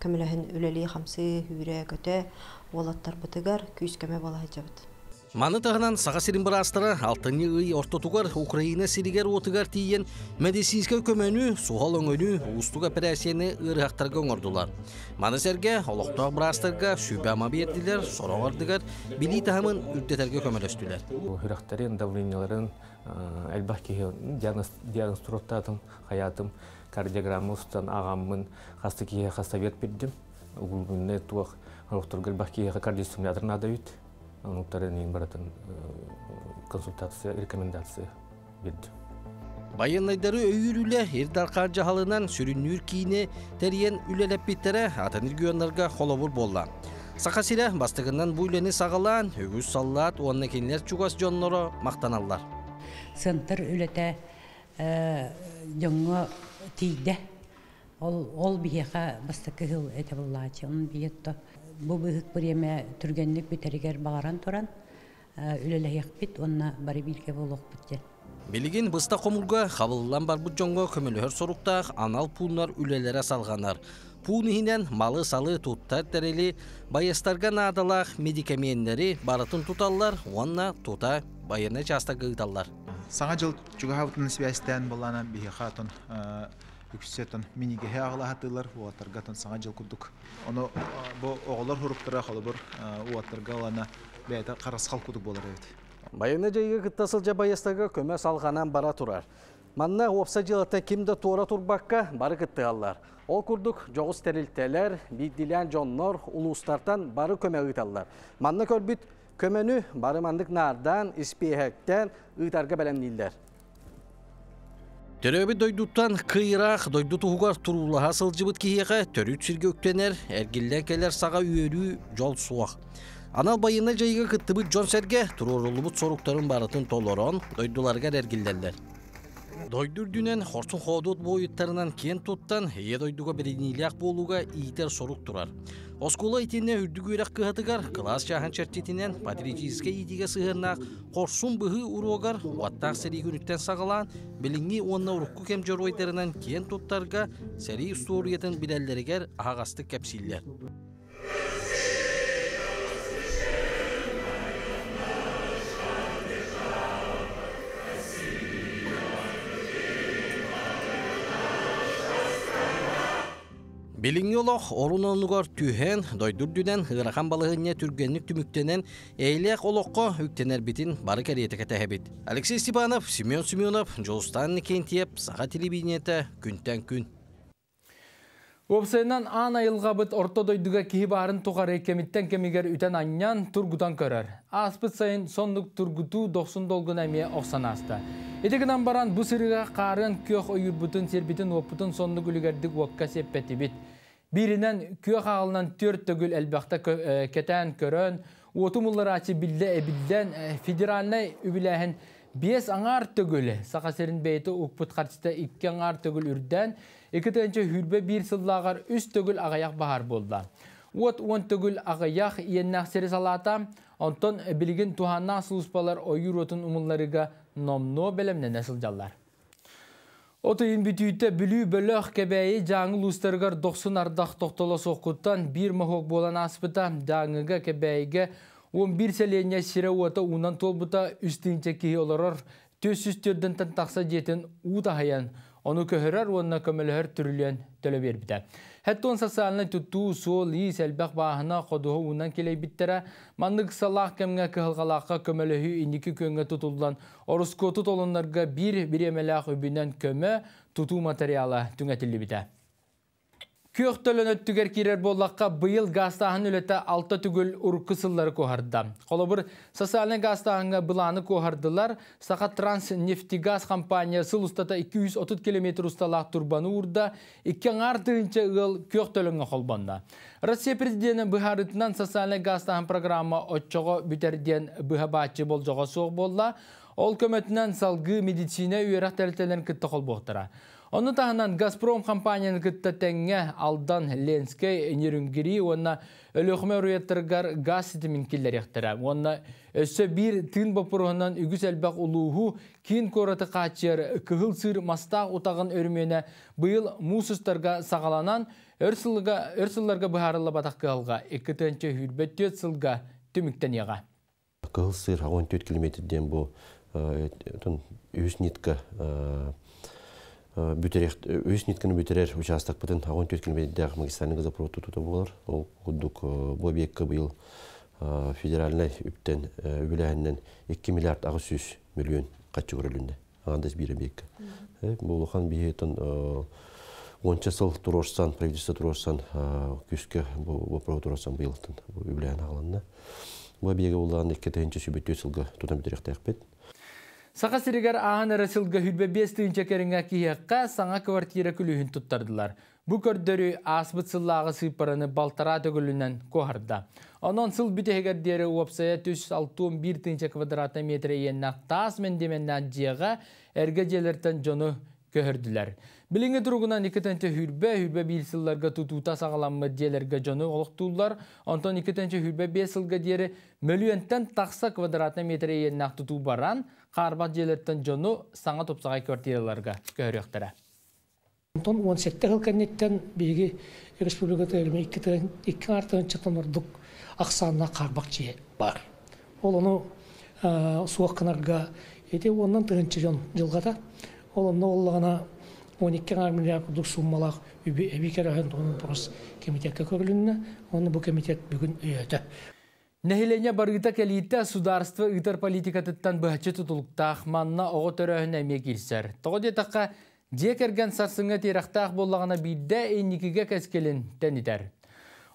көмөлөһөн үлэлии-хамсыы, үүрэ-көтө уолаттарбытыгар күүс-көмө буола сылдьабыт. Маны таһынан Саха сирин быраастара алтынньы ый ортотугар Украина сиригэр-уотугар тиийэн медицинскэй көмөнү, суһал өҥөнү, уустук эпэрээссийэни ыарыһахтарга оҥордулар. Маны сэргэ олохтоох быраастарга сүбэ-ама биэрдилэр, сорох ардыгар билии таһымын үрдэтэргэ көмөлөстүлэр. Сүрэхтэрин, давлениеларын элбэх киһи диагноз, диагноз туруортаатым, хайаатым, кардиограмма устан аҕаммын хаста киһиэхэ совет бирдим. Угулгунна туох олохторго элбэх киһиэхэ кардиостимулятор наада эбит. Онуктарын барытын консультация, рекомендация бирдим. Байыаннайдары өйүүр үлэ Ил Дархан дьаһалынан сүрүннүүр киини тэрийэн үлэлэппиттэрэ атын регионнарга холобур буолла. Саха сирэ бастакынан бу үлэни саҕалаан, үгүс саллаат уонна кинилэр чугас дьонноро махтаналлар. Центр үлэтэ дьоҥҥо тиийдэ. Ол, ол биһиэхэ бастакы сыл этэ буллааччы. Онон биһиэт бу быһык бириэмэ түргэнник бүтэригэр баҕаран туран үлэлэһиэхпит уонна бары бииргэ буолуохпут диэн. Билигин быстах хомурга хабыллан барбыт дьоҥҥо көмөлөһөр соруктаах анал пууннар үлэлэрэ салҕанар. Пуун иһинэн малы-салы туттар тэрили, байыастарга наадалаах медикамиэннэри барытын туталлар уонна тута байыаннай чаастарга ыыталлар. Саҥа дьыл чугаһаабытынан сибээстээн былаана биһиэхэ атын үксэ атын минигэһи аҕалаһатыылар уолаттарга атын саҥа дьыл курдук. Ону бу оҕолор хуруктара холобур уолаттарга ылана бэйэтэ харысхал курдук буолар эбит. Байыаннай дьайыыга кытта сылдьар байыастарга көмө салҕанан бара турар. Манна уопсай дьыалата ким да туора турбакка бары кыттыһаллар. Ол курдук дьоҕус тэрилтэлэр, биирдиилээн дьоннор улуустартан бары көмө ыыталлар. Манна көрбүт көмөнү бары маннык наардаан, испиэһэктээн ыытарга бэлэмнииллэр. Төрөөбүт дойдуттан кыйыраах дойду туһугар туруулаһа сылдьыбыт киһиэхэ төрүт сиргэ үктэнэр, эргиллэн кэлэр саҕа үөрүү, дьол суох. Анал байыаннай дьайыыга кыттыбыт дьон-сэргэ туруоруллубут соруктарын барытын толорон, дойдуларыгар эргиллэллэр. Дойду үрдүнэн хорсун-хоодуот буойуттарынан киэн туттан, Ийэ дойдуга бэриниилээх буолууга иитэр сорук турар. Оскуола итиннэ үрдүк үөрэх кыһатыгар кылаас чааһын чэрчитинэн патриотическай иитиигэ сыһыаннаах хорсун быһыы уруогар уоттаах сэрии күнүттэн саҕалаан, билиҥҥи уонна урукку кэм дьоруойдарынан киэн туттарга сэрии устуоруйатын билэллэригэр аһаҕастык кэпсииллэр. Билиҥҥи олох орун-оннугар түһэн, дойду үрдүнэн ыарахан балаһыанньа түргэнник түмүктэнэн, эйэлээх олоххо үктэнэрбитин бары кэриэтэ кэтэһэбит. Алексей Степанов, Семен Семенов, Дьулустаан Никентьев, Саха телевидениетэ, күнтэн күн. Уопсайынан аан айылҕабыт орто дойдуга киһи баарын тухары кэмиттэн кэмигэр үтэн-анньан, тургутан көрөр. Ааспыт сайын соннук тургутуу дохсун долгуна эмиэ охсон ааста. Ити гынан баран бу сырыыга хаарыан күөх ойуурбутун, сирбитин-уоппутун соннук үлүгэрдик уокка сиэппэтибит. Бииринэн күөх аалынан түөрт төгүл элбэхтэ кэтээн көрөн, уоту мулларааччы биллэ эбиллэн, федеральнай үбүлээһин биэс аҥаар төгүл Саха сирин бэйэтэ укпут харчыта икки аҥаар төгүл үрдээн, 2021 сыллааҕар үс төгүл аҕыйах баһаар буолла. Уот уон төгүл аҕыйах иэннээх сири салаата, онтон билигин туһааннаах сулууспалар ойуур уотун умулларыыга номнуо бэлэмнэнэ сылдьаллар. От ыйын бүтүүтэ Бүлүү бөлөх Кэбээйи Дьааҥы улуустарыгар дохсун ардах тохтоло суоххуттан биир моһуок буолан ааспыта. Дьааҥыга, Кэбээйигэ 11 сэлиэнньэ сирэ-уота уунан туолбута, үс тыһыынча киһи олорор 404 тахса дьиэтин уу таһыйан, ону көһөрөр уонна көмөлөһөр түрүлүөн төлө биэрбитэ. Хэттон социальнай тутуу, суол-иис, элбэх бааһына, ходуһа уунан килэйбиттэрэ. Маннык ыксаллаах кэмҥэ кыһалҕалаахха көмөлөһүү инники күөҥҥэ тутуллан, ороскуоту толуннарга биир бириэмэлээх үбүнэн көмө, тутуу материала түҥэтиллибитэ. Күөх төлөн өттүгэр киирэр буоллахха, быйыл гаастааһын үлэтэ 6 төгүл урукку сыллары куоһарда. Холобур, социальнай гаастааһыҥҥа былааны куоһардылар. Саха Транснефтегаз компания сыл устата 230 километр усталаах турбаны уурда, 2 аҥаар тыһыынча ыал күөх төлөҥҥө холбонно. Россия президенин быһаарыытынан социальнай гаастааһын программа оччоҕо бүтэр диэн быһа бааччы болдьоҕо суох буолла. Ол көмөтүнэн салгыы медицина, үөрэх тэрилтэлэрин кытта холбуохтара. Ону таһынан Газпром компанияны кытта тэҥҥэ Алдан, Ленскэй, Нерюнгри уонна Өлүөхүмэ оройуоттарыгар газ ситимин киллэриэхтэрэ. Уонна өссө биир тыын боппуруоһунан үгүс элбэх улууһу, киин куораты хааччыйар Кыһыл Сыыр мастаах утаҕын өрөмүөнэ быйыл муус устарга саҕаланан, өр сылга, өр сылларга быһаарыллыбатах кыһалҕа 2 4 сылга түмүктэниэҕэ. Кыһыл Сыыр 14 километр диэн бу үһүс нитка үһүс нитканы бүтэрэр участокпытын 14 километрдээх магистральный газопровод тутуута буолар. Ол курдук бу объекка быйыл федеральнай үптэн үбүлээһининэн 2 миллиард 800 миллион харчы көрүлүннэ. Аҥаардас биир объекка. Бу улахан биһиэтин уонча сыл туруорсан, правительство туруорсан, күүскэ бу вопрос туруорсан быйылтын үбүлээһин аҕаланна. Бу объеги улаан 2024 сылга тутан бүтэриэхтээхпит. Саха сиригэр ааһан эрэ сылга 25 тыһыынча кэриҥэ киһиэхэ саҥа квартира күлүүһүн туттардылар. Бу көрдөрүү ааспыт сыллааҕы сыыппараны балтараа төгүлүнэн куоһарда. Онон сыл бүтэһигэр диэри уопсайа 161 тыһыынча квадратный метр иэннээх таас мэндиэмэннээх дьиэҕэ эргэ дьиэлэртэн дьону көһөрдүлэр. Билиҥҥи туругунан 2021 сылларга тутуута саҕаламмыт дьиэлэргэ дьону олохтууллар. Онтон 2025 сылга диэри мөлүйүөнтэн тахса квадратный метр иэннээх тутуу баран, хаарбах дьиэлэртэн дьону саҥа тупсаҕай квартираларга көһөрүөхтэрэ. Онтон 17 сыл кэнниттэн биһиги республиката икки артыгынчаттан ордук ахсааннаах хаарбах дьиэ баар. Ол ону суох гынарга ити уонунан тыһыынча дьон дьылҕата. Ол онно буоллаҕына 12 миллиард курдук сууммалаах үбү эбии көрөөһүн туһунан вопрос комитекка көрүлүннэ. Оны бу комитет бүгүн өйөөтө. Нэһилиэнньэ барыыта кэлиитэ судаарыстыба ыытар политикатыттан быһаччы тутулуктаах, манна оҕо төрөөһүнэ эмиэ киирсэр. Тоҕо диэтэххэ, дьиэ кэргэн сарсыҥҥа тирэхтээх буоллаҕына биирдэ инникигэ кэскилин тэнитэр.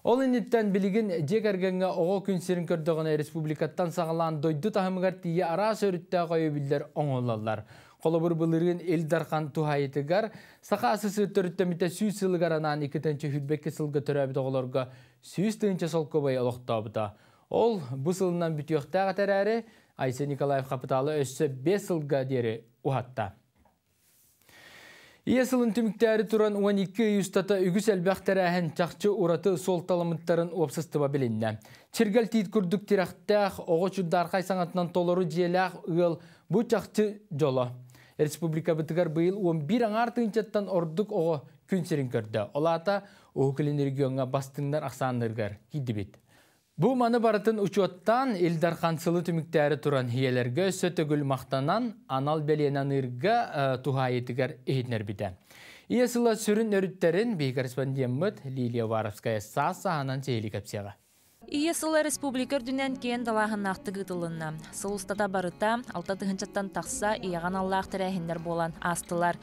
Ол инниттэн билигин дьиэ кэргэҥҥэ оҕо күн сирин көрдөҕүнэ республикаттан саҕалаан дойду таһымыгар тиийэ араас өрүттээх өйөбүллэр оҥоһуллаллар. Холобур, былырыын Ил Дархан туһаайыытыгар Саха АССР төрүттэммитэ 100 сылыгар анаан 2022 сылга төрөөбүт оҕолорго 100 тыһыынча солкуобай олохтообута. Ол бу сылынан бүтүөхтээх эрээри, Айсен Николаев хапытаалы өссө 5 сылга диэри уһатта. Ийэ сылын түмүктээри туран 12 ый устата үгүс элбэх тэрээһин чахчы ураты суолталаммыттарын уопсастыба билиннэ. Чиргэл тиит курдук тирэхтээх, оҕо чугдаархай саҥатынан толору дьиэлээх ыал бу чахчы дьоло. Республикабытыгар быйыл 11 аҥаар тыһыынчаттан ордук оҕо күн сирин көрдө. Ол аата Уһук Илин региоҥҥа бастыҥнар ахсааннарыгар киирдибит. Бу маны барытын учуоттаан Ил Дархан сылы түмүктээри туран ийэлэргэ өссө төгүл махтанан анал бэлиэни аныырга туһаайыытыгар иһитиннэрбитэ. Ийэ сыла сүрүн өрүттэрин биһиги корреспондеммыт Лилия Уваровская саас сааһынан сиһилии кэпсиэҕэ. Ийэ сыла республика үрдүнэн киэҥ далааһыннаахтык ыытылынна. Сыл устата барыта 6 тыһыынчаттан тахса ийэҕэ аналлаах тэрээһиннэр буолан аастылар.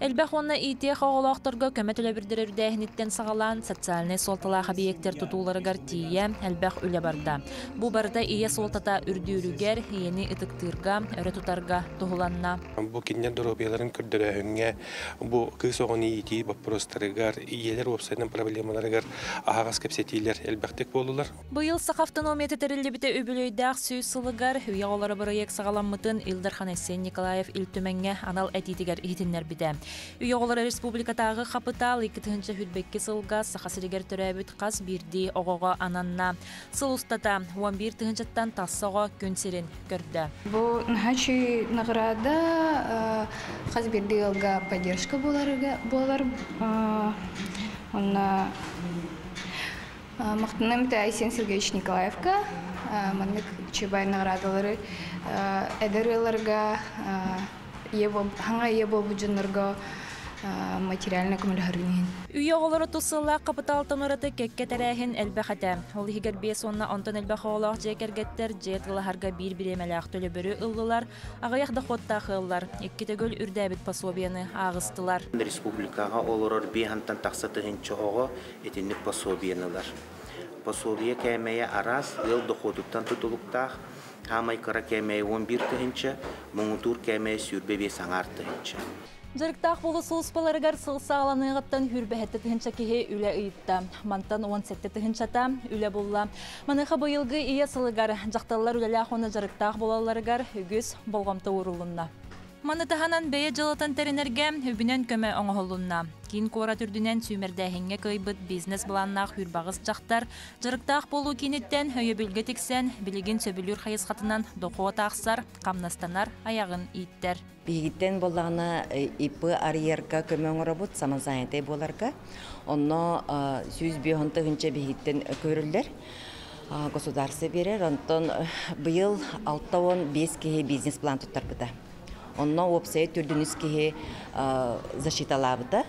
Элбэх уонна иитиэх оҕолоохторго көмө төлөбүрдэр үрдээһиниттэн саҕалаан социальнай суолталаах объектар тутууларыгар тиийэ элбэх үлэ барда. Бу барыта ийэ суолтата үрдүүрүгэр, ийэни ытыктыырга, өрө тутарга туһуланна. Бу кинилэр доруобуйаларын көрдөрөөһүҥҥэ, бу кыыс оҕону иитии боппуруостарыгар, ийэлэр уопсайынан проблемаларыгар аһаҕас кэпсэтиилэр элбэхтик буоллулар. Быйыл Саха автономията тэриллибитэ үбүлүөйдээх 100 сылыгар Үйэ оҕолоро бырайыак саҕаламмытын Ил Дархан Айсен Николаев Ил Түмэҥҥэ анал этиитигэр иһитиннэрбитэ. Үйэ оҕолоро республикатааҕы хапытаал 2022 сылга Саха сиригэр төрөөбүт хас биирдии оҕоҕо ананна. Сыл устата 11 тыһыынчаттан тахса оҕо күн сирин көрдө. Бу наһаа үчүгэй награда, хас биирдии ыалга поддержка буолар. Онно махтанам Айсен Сергеевич Николаевка маннык үчүгэй наградалары эдэр ыалларга, саҥа ийэ буолбут дьоннорго материально көмөлөһөргүн иһин. Үйэ оҕолоро тус сыллаах хапытаалтан ураты кэккэ тэрээһин элбэх этэ. Ол иһигэр 5 уонна онтон элбэх оҕолоох дьиэ кэргэттэр дьиэ тылаһарга биир бириэмэлээх төлөбүрү ыллылар, аҕыйах доходтаах ыаллар икки төгүл үрдээбит пособиены ааҕыстылар. Республикаҕа олорор биэһантан тахса тыһыынча оҕо итинник пособиены ылар. Пособие кээмэйэ араас, ыал дохуотуттан тутулуктаах, хаамай кыра кээмэйэ 11 тыһыынча, муҥутуур кээмэйэ 25 аҥаар тыһыынча. Дьарыктаах буолуу сулууспаларыгар сыл саҕаланыаҕыттан хүрбэһэтте тыһыынча киһи үлэ ыйытта. Мантан 17 тыһыынчата үлэ булла. Маныаха быйылгы ийэ сылыгар дьахталлар үлэлээх уонна дьарыктаах буолалларыгар үгүс болҕомто уурулунна. Маны таһынан бэйэ дьыалатын тэринэргэ үбүнэн көмө оҥоһуллунна. Киин куорат үрдүнэн сүүмэрдээһиҥҥэ кыайбыт бизнес-былааннаах хүрбаҕыс дьахтар дьарыктаах буолуу кииниттэн өйөбүлгэ тиксэн, билигин сөбүлүүр хайысхатынан дохуот аахсар, хамнастанар, айаҕын ииттэр. Биһигиттэн буоллаҕына ИП арыйарга көмө оҥоробут, самозанятай буоларга. Онно 105 тыһыынча биһигиттэн көрүллэр. Государство биэрэр. Онтон быйыл 65 киһи бизнес-план туттарбыта. Онно уопсайа төрдүнүс киһи защиталаабыта.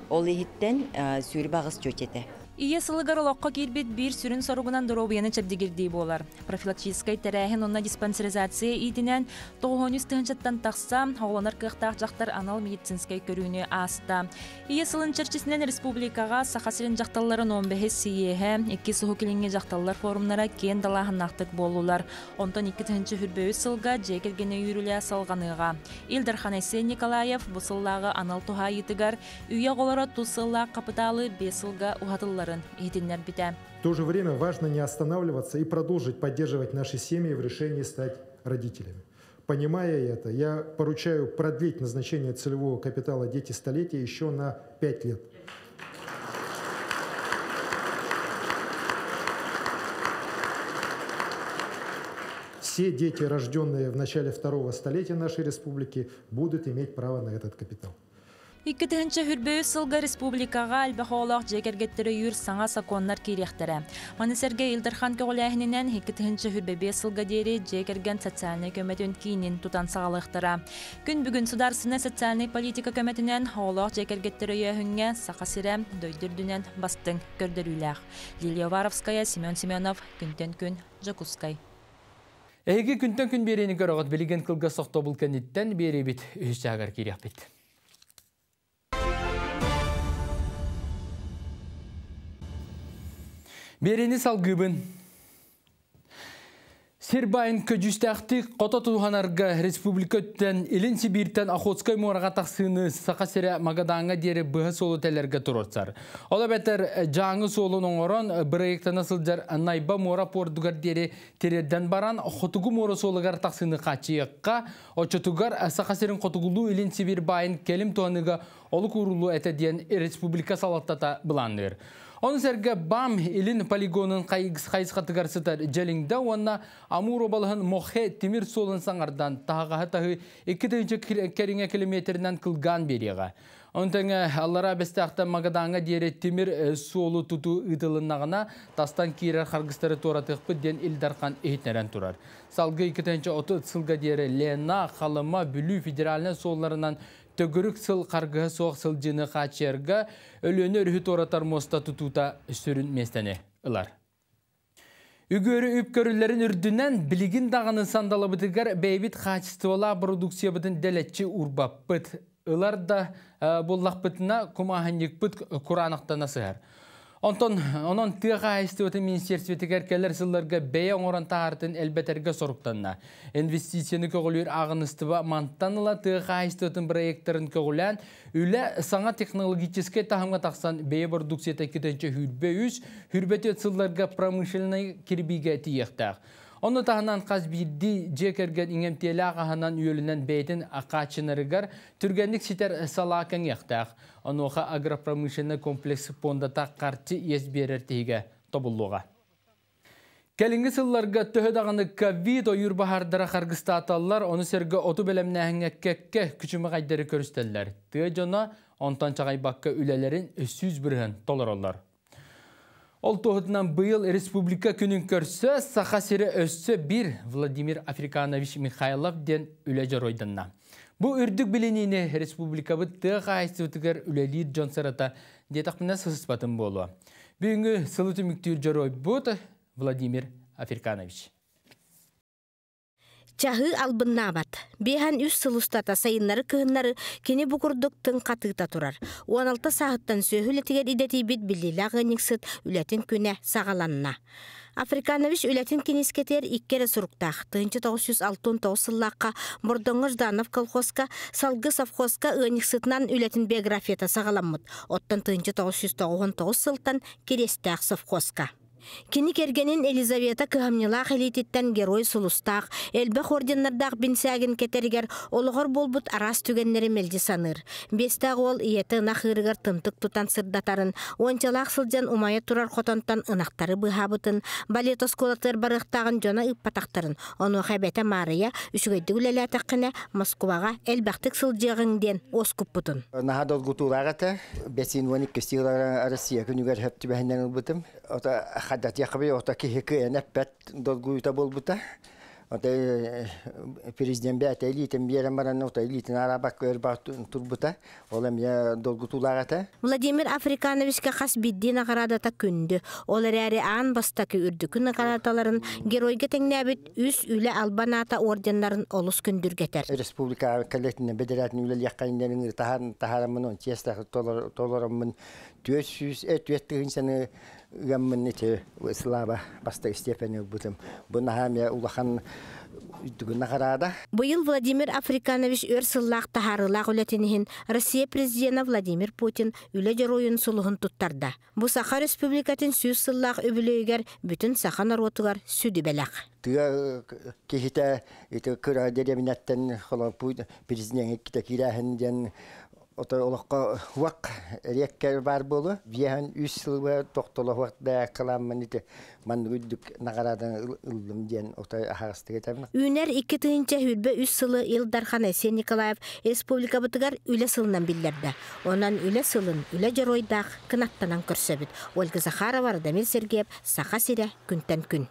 Ол иһиттэн сүүрбэ аҕыс чүөчэ этэ. Ийэ сылыгар олоххо киирбит биир сүрүн соругунан доруобуйаны чэбдигирдии буолар. Профилактическай тэрээһин уонна диспансеризация иитинэн 900 тыһыынчаттан тахса оҕолонор кыахтаах дьахтар анал медицинскэй көрүүнү ааста. Ийэ сылын чэрчитинэн республикаҕа Саха сирин дьахталларын 15 сийиэһэ, икки Уһук Илиҥҥи дьахталлар форумнара киэн далааһыннаахтык буоллулар. Онтон 2023 сылга дьиэ кэргэни өйүүр үлэ салҕаныаҕа. Ил Дархан Айсен Николаев бу сыллааҕы анал туһаайыытыгар үйэ оҕолоро тус сыллаах хапытаалы 5 сылга уһатылларын иһитиннэрбитэ. В то же время важно не останавливаться и продолжить поддерживать наши семьи в решении стать родителями. Понимая это, я поручаю продлить назначение целевого капитала «Дети столетия» еще на 5 лет. Все дети, рожденные в начале второго столетия нашей республики, будут иметь право на этот капитал. 2023 сылга республикаҕа элбэх оҕолоох дьиэ кэргэттэри өйүүр саҥа сокуоннар киириэхтэрэ. Маны сэргэ Ил Дархан көҕүлээһининэн 2025 сылга диэри дьиэ кэргэн социальнай көмөтүн киинин тутан саҕалыахтара. Күн бүгүн судаарыстыбаннай социальнай политика көмөтүнэн оҕолоох дьиэ кэргэттэри өйөөһүҥҥэ Саха сирэ дойду үрдүнэн бастыҥ көрдөрүүлээх. Лилия Уваровская, Семен Семенов, Күнтэн күн, Дьокуускай. Эһиги күнтэн күн биэриини көрөҕүт, билигин кылгас тохтобул кэнниттэн биэриибит үһүс чааһыгар киириэхпит. Биэриини салгыыбын. Сир баайын көдьүүстээхтик хото туһанарга республика өттүнэн Илин Сибииртэн Охотскай муораҕа тахсыыны Саха сирэ Магадаҥҥа диэри быһа суолу тэлэргэ туруорсар. Ол эбэтэр Дьааҥы суолун оҥорон бырайыактана сылдьар Найба муора пуордугар диэри тириэрдэн баран Хотугу муора суолугар тахсыыны хааччыйыахха, оччотугар Саха сирин хотугулуу Илин Сибиир баайын кэлим туһаныыга олук ууруллуо этэ диэн республика салалтата былаанныыр. Ону сэргэ БАМ Илин полигонун хайысхатыгар сытар Дьэлиҥдэ уонна Амур уобалаһын Мохе тимир суолун саҥардан таһаҕаһы таһыы 2 кэриҥэ километрынан кылгаан биэриэҕэ. Ону тэҥэ Аллараа Бэстээхтэн Магадаҥҥа диэри тимир суолу тутуу ыытылыннаҕына тастан киирэр харгыстары туоратыахпыт диэн Ил Дархан иһитиннэрэн турар. Салгыы 2030 сылга диэри Лена, Халыма, Бүлүү федеральнай суолларынан төгүрүк сыл харгыһа суох сылдьыыны хааччыйарга Өлүөнэ өрүһү туоратар муоста тутуута сүрүн миэстэни ылар. Үгүөрү үп көрүллэрин үрдүнэн билигин даҕаны сандалыбытыгар бэйэбит хаачыстыбалаах продукциябытын дэлэччи уурбаппыт. Ылар да буллахпытына кумааһынньыкпыт кураанахтана сыһар. Онтон онон тыа хаһаайыстыбатын министерствотыгар кэлэр сылларга бэйэ оҥорон таһаартын элбэтэргэ соруктанна. Инвестицияны көҕүлүүр ааҕыныстыба мантан ыла тыа хаһаайыстыбатын проекттарын көҕүлээн, үлэ саҥа технологическай таһымҥа тахсан бэйэ продукцията 2 103 104 сылларга промышленнай кирбиигэ тиийиэхтээх. Ону таһынан хас биирдии дьиэ кэргэн иҥэмтиэлээх аһынан-үөлүнэн бэйэтин хааччынарыгар түргэнник ситэр салаа кэҥиэхтээх. Онуоха агропромышленнай комплекс пуондата харчы иэс биэрэр тиһигэ тобуллуоҕа. Кэлиҥҥи сылларга төһө даҕаны ковид ойуур баһаардара харгыстааталлар, ону сэргэ оту бэлэмнээһиҥҥэ кэккэ күчүмэҕэйдэри көрүстэллэр. Тыа дьоно онтон чаҕыйбакка үлэлэрин 100% толороллор. Ол туоһутунан быйыл Республика күнүн көрсө Саха сирэ өссө биир Владимир Африканович Михайлов диэн үлэ дьоруойданна. Бу үрдүк билиниини республикабыт тыа хаһаайыстыбатыгар үлэлиир дьон сырата диэтэхпинэ сыыспатым буолуо. Бүгүҥҥү сылы түмүктүүр дьоруойбут Владимир Африканович. Чаһыы албыннаабат. 53 сыл устата сайыннары-кыһыннары кини бу курдук тыҥ хатыыта турар. 16 сааһыттан сүөһү үлэтигэр идэтийбит биллиилээх ыанньыксыт үлэтин күнэ саҕаланна. Африканович үлэтин киниискэтигэр икки эрэ суруктаах. 1969 сыллаахха Бордоҥҥо Жданов колхозка, Салгы совхозка ыанньыксытынан үлэтин биографията саҕаламмыт. Оттон 1999 сылтан Кириэстээх совхозка. Кини кэргэнин Елизавета кыһамньылаах илиититтэн герой сулустаах, элбэх орденнардаах бинсээгин кэтэригэр олоҕор буолбут араас түгэннэри мэлдьи саныыр. Биэстээх уол ийэтэ ынах ыырыгар тымтык тутан сырдатарын, уончалаах сылдьан умайа турар хотонтон ынахтары быыһаабытын, балет оскуолатыгар барыахтааҕын дьоно ыыппатахтарын, онуоха эбэтэ Маарыйа үчүгэйдик үлэлээтэххинэ Москваҕа элбэхтик сылдьыаҕыҥ диэн уоскуппутун. Наһаа долгутуулаах этэ. Бэсиин 12 сыылара Россия күнүгэр хөп түбэһиннэн ылбытым. Ото хадатиахабый ото киһи кыайан эппэт долгуйута буолбута. Ото президент бэйэтэ илиитин биэрэн баран ото илиитин араабакка өр турбута. Ол эмиэ долгутуулаах этэ. Владимир Африкановичка хас биирдии наҕараадата күндү. Ол эрээри аан бастакы үрдүкү наҕараадаларын геройга тэҥнээбит үс үлэ албан аата орденнарын олус күндүргэтэр. Республика коллективнай бэдэрээт үлэлиэххэ таһаараммын он честно толороммун 400 тыһыынчаны ыаммын ити слава бастакы степени ылбытым. Бу наһаа эмиэ улахан үрдүгүн наҕараада. Быйыл Владимир Африканович өр сыллаах таһаарыылаах үлэтин иһин Россия президена Владимир Путин Үлэ Дьоруойун сулуһун туттарда. Бу Саха Республикатын 100 сыллаах үбүлүөйүгэр бүтүн саха норуотугар сүдү бэлэх. Тыа киһитэ ити кыра дэриэбинэттэн холоппут президеҥҥэ иккитэ киирээһин диэн Ото олоххо уох эриэккэ баар буолуо. Биэһэн үс сылга тохтолоһуох да кыламмын ити маннык үрдүк наҕарааданы ыллым диэн ото аһаҕастык этэбин. Үүнэр 2023 сылы Ил Дархан Айсен Николаев республикабытыгар Үлэ сылынан биллэрдэ. Онон Үлэ сылын үлэ дьоруойдаах кынаттанан көрсөбүт. Ольга Захарова, Радомир Сергеев, Саха сирэ күнтэн күн.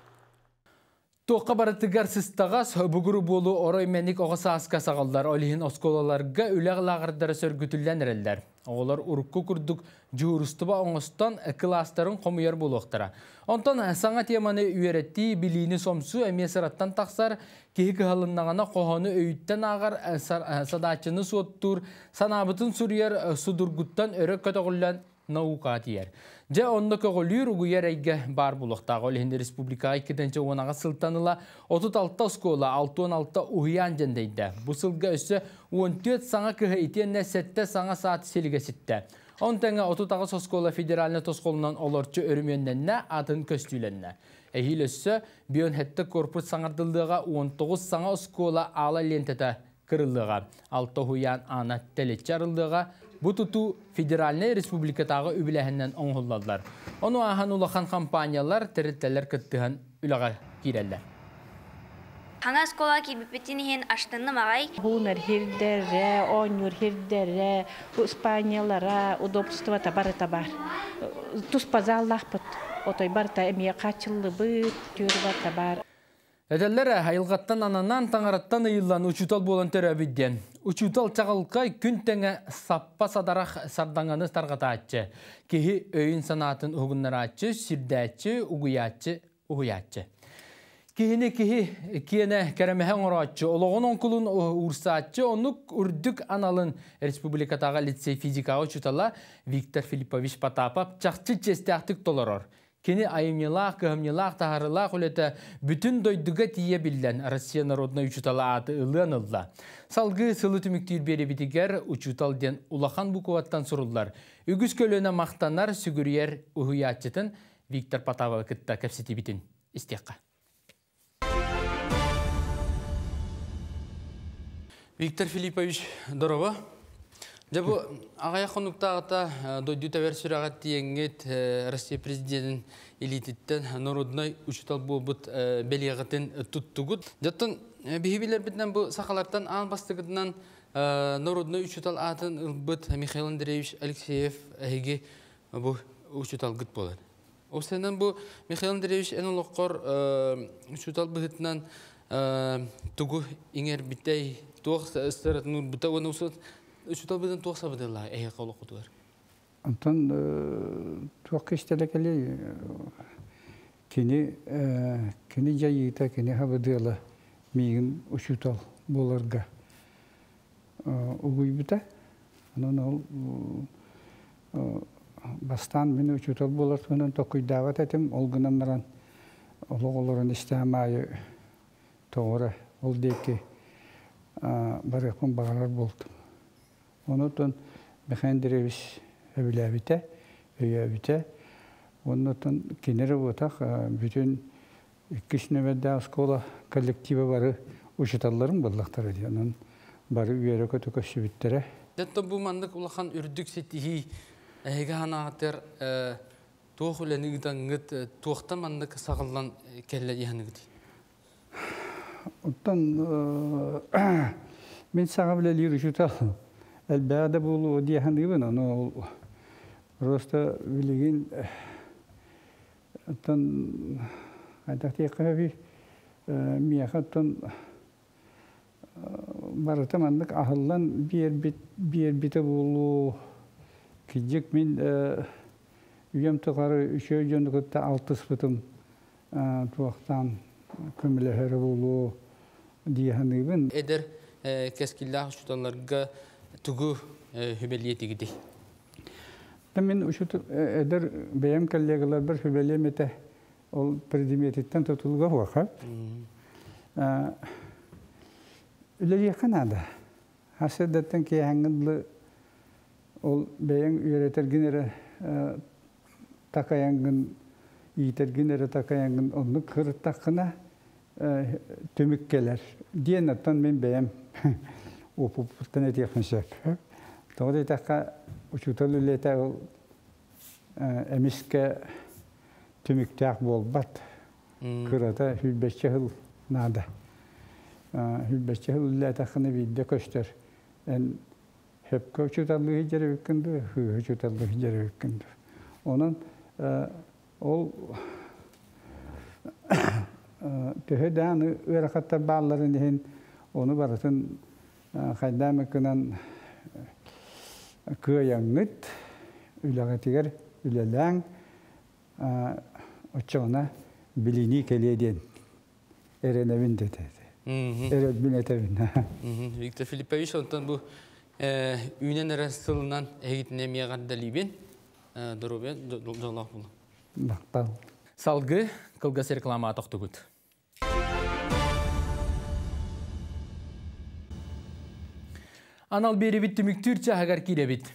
Туохха барытыгар сыстаҕас, бугуру буолуу орой мэник оҕо сааска саҕаллар, ол иһин оскуолаларга үлэ лааҕырдара сөргүтүллэн эрэллэр. Оҕолор урукку курдук дьуһуурустуба оҥостон кылаастарын хомуйар буолуохтара. Онтон саҥа теманы үөрэтии, билиини сомсуу эмиэ сыраттан тахсар, киһи кыһалыннаҕына хоһоону өйүттэн ааҕар, садааччыны суоттуур, санаабытын суруйар судургуттан өрө көтөҕүллэн наукаҕа тиийэр. Дьэ, онно көҕүлүүр угуйар эйгэ баар буолуохтаах. Ол иһин республикаҕа 2010 сылтан ыла 36 оскуола, 66 уһуйаан дьэндэйдэ. Бу сылга өссө 14 саҥа кыһа итиэннэ 7 саҥа саат силигэ ситтэ. Он тэҥэ 38 оскуола федеральнай тосхолунан олорчу өрөмүөннэннэ, атын көстүүлэннэ. Эһиил өссө Бионхетте корпус саҥардыллыаҕа 19 саҥа оскуола аала лентэтэ кырыллыаҕа. Алта уһуйаан аана тэлэччи арыллыаҕа. Бу тутуу федеральнай республикатааҕы үбүлээһининэн оҥоһуллаллар. Ону ааһан улахан компаниялар, тэрилтэлэр кыттыһан үлэҕэ киирэллэр. Хаҥа оскуолаҕа киирбиппитин иһин аштынным аҕай. Буунар хирдэрэ, оонньуур хирдэрэ, испаниялара, удобствота барыта бар. Туспа заллаахпыт. Отой барыта эмиэ хааччыллыбыт, түөр барыта бар. Этэллэр айылҕаттан ананан, таҥараттан ыйыллан учуутал буолан төрөөбүт диэн. Учуутал чаҕылхай күн тэҥэ саппа садарах сардаҥаны тарҕатааччы, киһи өйүн-санаатын уһугуннарааччы, сирдээччи, угуйааччы, уһуйааччы. Киһини киһи киэнэ кэрэмэһэ оҥорооччу, олоҕун оҥкулун уурсааччы, оннук үрдүк аналын республикатааҕы лицей физикаҕа учуутала Виктор Филиппович Потапов чахчы чиэстээхтик толорор. Кини айымньылаах, кыһамньылаах, таһаарыылаах үлэтэ бүтүн дойдуга тиийэ биллэн, Россия народнай учуутала ааты ылыан ылла. Салгыы сылы түмүктүүр биэрэбитигэр учуутал диэн улахан букваттан суруллар. Үгүс көлүөнэ махтанар, сүгүрүйэр уһуйааччытын Виктор Потапова кытта кэпсэтиибитин истиэххэ. Виктор Филиппович, дороба. Дьэ бу аҕыйах хонуктааҕыта дойду тэбэр сүрэҕэр тиийэҥҥит Россия президенин илиититтэн народнай учуутал буолбут бэлиэҕитин туттугут. Дьоттон биһи билэрбитинэн бу сахалартан аан бастакытынан народнай учуутал аатын ылбыт Михаил Андреевич Алексеев эһиги бу учууталгыт буолар. Ол сэнэн бу Михаил Андреевич эн олоххор учуутал быһыытынан тугу иҥэрбитэй, туох сыратын уурбута уонна учуутал быдан туох сабыдыаллаах эһиэхэ олоххутугар? Онтон туох кистэлэ кэлиэй, кини кини дьайыыта, кини сабыдыала миигин учуутал буоларга угуйбута. Онон ол бастаан мин учуутал буолар туһунан толкуйдаабат этим. Ол гынан баран олох олорон истэҕим аайы тоҕо эрэ ол диэки барыахпын баҕарар буолтум. Онон Михаил Андреевич өбүлээбитэ, өйөөбүтэ. Оннотон кини эрэ буотах, бүтүн иккис нүөмэрдээх оскуола коллектива бары учууталларым буоллахтара дии. Онон бары үөрэ-көтө көрсүбүттэрэ. Дьэ, бу маннык улахан үрдүк ситиһии эһиги санаатыр туох үлэни ыытаҥҥыт, туохтан маннык саҕыллан кэллэ диэханыгыт? Оттон мин саҥа үлэлиир учуутал элбэҕэ да буолуо дии саныыбын. Ону ол просто билигин оттон хайдах диэххэ сөбүй, миэхэ оттон барыта маннык аһыллан биэрбит биэрбитэ буолуо. Кырдьык мин үйэм тухары үчүгэй дьону кытта алтыспытым туохтаан көмөлөһөрө буолуо дии саныыбын. Эдэр кэскиллээх учууталларга тугу сүбэлиэ этигитий? Мин учуутал эдэр бэйэм коллегаларбар сүбэлиэм этэ, ол предметиттэн тутулуга суох. Үлэлиэххэ наада. Сарсыардаттан киэһээҥҥэ дылы ол бэйэҥ үөрэтэргин эрэ такайаҥҥын, иитэргин эрэ такайаҥҥын оннук сырыттаххына түмүк кэлэр диэн оттон мин бэйэм опыппыттан этиэхпин сөп. Тоҕо диэтэххэ, учуутал үлэтэ ол эмискэ түмүктээх буолбат. Кырата сүүрбэччэ сыл наада. Сүүрбэччэ сыл үлэлээтэххинэ биирдэ көстөр. Эн сөпкө учууталлыы сылдьар эбиккин дуу, сыыһа учууталлыы сылдьар эбиккин дуу. Онон ол төһө даҕаны ыарахаттар баалларын иһин ону барытын хайдах эмэ гынан кыайаҥҥыт, үлэҕитигэр үлэлээҥ, оччоҕуна билинии кэлиэ диэн эрэнэбин дэтэ. Эрэлбин этэбин. Виктор Филиппович, онтон бу үүнэн эрэр сылынан эһигитин эмиэ эҕэрдэлиибин. Доруобуйа дьоллоох буолуҥ. Махтал. Салгыы кылгас реклама тохтугут. Анал биэрибит түмүктүүр чаһыгар киирэбит.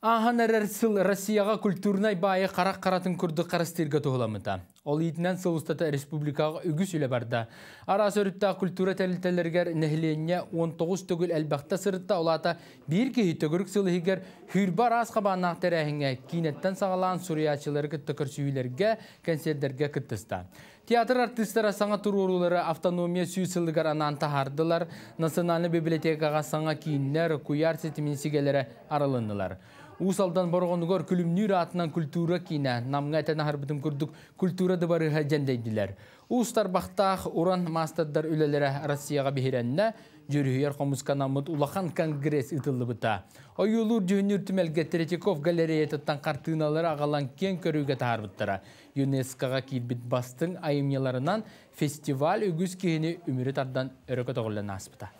Ааһан эрэр сыл Россияҕа культурнай баайы харах харатын курдук харыстыырга туһуламмыта. Ол иитинэн сыл устата республикаҕа үгүс үлэ барда. Араас өрүттээх культура тэрилтэлэригэр нэһилиэнньэ 19 төгүл элбэхтэ сырытта, ол аата биир киһи төгүрүк сыл иһигэр сүүрбэ араас хабааннаах тэрээһиҥҥэ киинэттэн саҕалаан суруйааччылары кытта көрсүһүүлэргэ, кэнсиэрдэргэ кыттыста. Театр артыыстара саҥа туруоруулары автономия сүүс сылыгар анаан таһаардылар, Национальнай библиотекаҕа саҥа кииннэр, куйаар ситимин сигэлэрэ арылыннылар. Уус Алдан Бороҕонугар Күлүмнүүр аатынан культура киинэ, Намҥа этэн аһарбытым курдук культура дыбарыһа дьэндэйдилэр. Уус тарбахтаах уран маастардар үлэлэрэ Россияҕа биһирэннэ, дьүрүһүйэр хомусканаммыт улахан конгресс ыытыллыбыта. Ойуулуур дьүһүннүүр түмэлгэ Третьяков галереятыттан хартыыналары аҕалан киэҥ көрүүгэ таһаарбыттара. ЮНЕСКОҕа киирбит бастыҥ айымньыларынан фестиваль үгүс киһини үмүрү тардан өрө көтөҕүллэн ааспыта.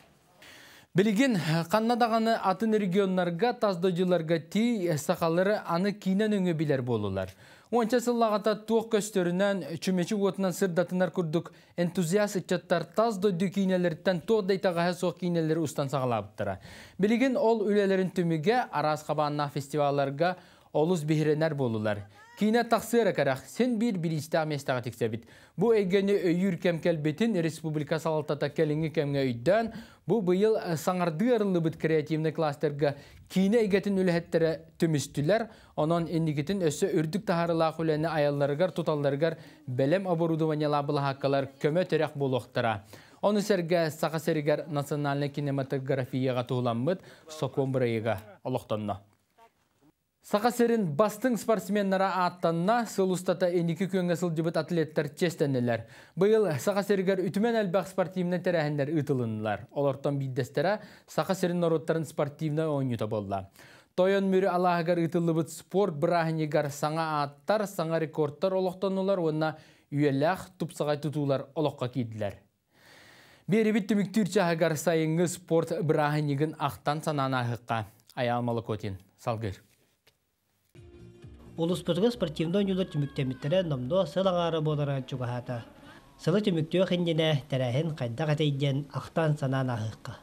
Билигин ханна даҕаны атын регионнарга, тас дойдуларга тиий сахалары аны киинэ нөҥүө билэр буоллулар. Уонча сыллааҕыта туох көстөрүнэн, чүмэчи уотунан сырдатынар курдук энтузиаст ыччаттар тас дойду киинэлэриттэн туох да итэҕэһэ суох киинэлэри устан саҕалаабыттара. Билигин ол үлэлэрин түмүгэ араас хабааннаах фестивалларга олус биһирэнэр буоллулар. Киинэ тахсыа эрэ кэрэх, син биир бириистээх миэстэҕэ тиксэбит. Бу эйгэни өйүүр кэм кэлбитин республика салалтата кэлиҥҥи кэмҥэ өйдөөн, бу быйыл саҥардыы арыллыбыт креативнай кластерга киинэ эйгэтин үлэһиттэрэ түмүстүлэр. Онон инникитин өссө үрдүк таһаарыылаах үлэни айалларыгар, туталларыгар бэлэм оборудованиелаах былаһааккалар көмө-тирэх буолуохтара. Ону сэргэ Саха сиригэр национальнай кинематографияҕа туһуламмыт сокуон бырайыага олохтонно. Саха сирин бастыҥ спортсменнара ааттанна, сыл устата инники күөҥҥэ сылдьыбыт атлеттар чиэстэннилэр. Быйыл Саха сиригэр үтүмэн элбэх спортивнай тэрээһиннэр ыытылыннылар. Олортон биирдэстэрэ Саха сирин норуоттарын спортивнай оонньуута буолла. Тойон Мүрү алааһыгар ыытыллыбыт спорт бырааһынньыгар саҥа ааттар, саҥа рекордтар олохтоннулар уонна үйэлээх тупсаҕай тутуулар олоххо киирдилэр. Биэрибит түмүктүүр чааһыгар сайыҥҥы спорт бырааһынньыгын ахтан санаан ааһыахха. Айаал Молокотин салгыыр. Улууспутугар спортивнай оонньуулар түмүктэммиттэрэ номнуо сыл аҥаара буолара чугаһаата. Сылы түмүктүөх иннинэ тэрээһин хайдах этэй диэн ахтан-санаан ааһыахха.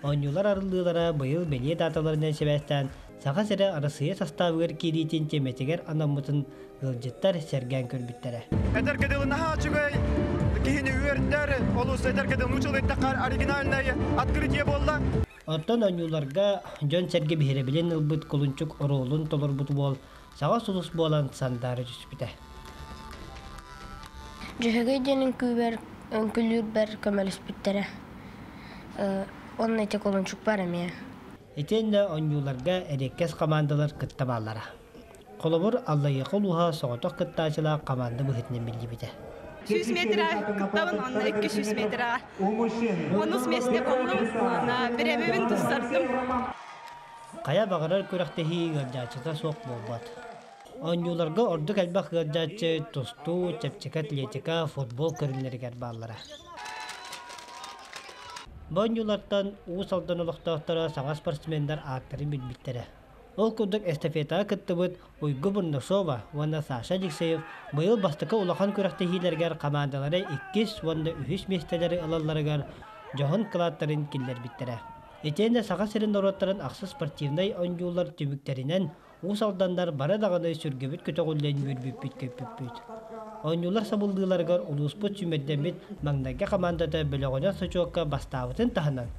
Оонньуулар арыллыылара быйыл бэлиэ дааталарынан сибээстээн Саха сирэ Арассыыйа састаабыгар киириитин тиэмэтигэр анаммытын ыалдьыттар сэргээн көрбүттэрэ. Эдэргэ дылы наһаа үчүгэй киһини үөрдэр, олус эдэргэ дылы нууччалыы эттэххэ оригинальное открытие буолла. Оттон оонньууларга дьон-сэргэ биһирэбилин ылбыт кулунчук оруолун толорбут уол саҕа сулус буолан сандаара түспүтэ. Дьөһөгөй диэн үҥкүүбэр үҥкүүлүүрбэр көмөлөспүттэрэ. Уонна ити кулунчукпар эмиэ. Итиэннэ оонньууларга эриэккэс хамаандалар кытта бааллара. Холобур, Аллайыаха улууһа соҕотох кыттааччылаах хамаанда быһыытынан биллибитэ. 100 метра кыттабын, онно 200 метраҕа. Онус миэстэ боллум, уонна бириэмэбин туссардым. Хайа баҕарар күрэхтэһии ыалдьааччыта суох буолбат. Оонньууларга ордук элбэх ыалдьааччы тустуу, чэпчэки атлетика, футбол көрүҥнэригэр бааллара. Бу оонньуулартан Уус Алдан олохтоохторо саҥа спортсменнар ааттарын билбиттэрэ. Ол курдук эстафетаҕа кыттыбыт Уйгу Бурнашова уонна Саша Алексеев быйыл бастакы улахан күрэхтэһиилэригэр хамаандалара иккис уонна үһүс миэстэлэри ылалларыгар дьоһун кылааттарын киллэрбиттэрэ. Итиэннэ Саха сирин норуоттарын ахсыс спортивнай оонньуулар түмүктэринэн Уус Алданнар бары даҕаны сүргэбит көтөҕүллэн үөрбүппүт-көппүппүт. Оонньуулар сабыллыыларыгар улууспут сүүмэрдэммит маҥнайгы хамаандата бөлөҕүнэн сочуокка бастаабытын таһынан,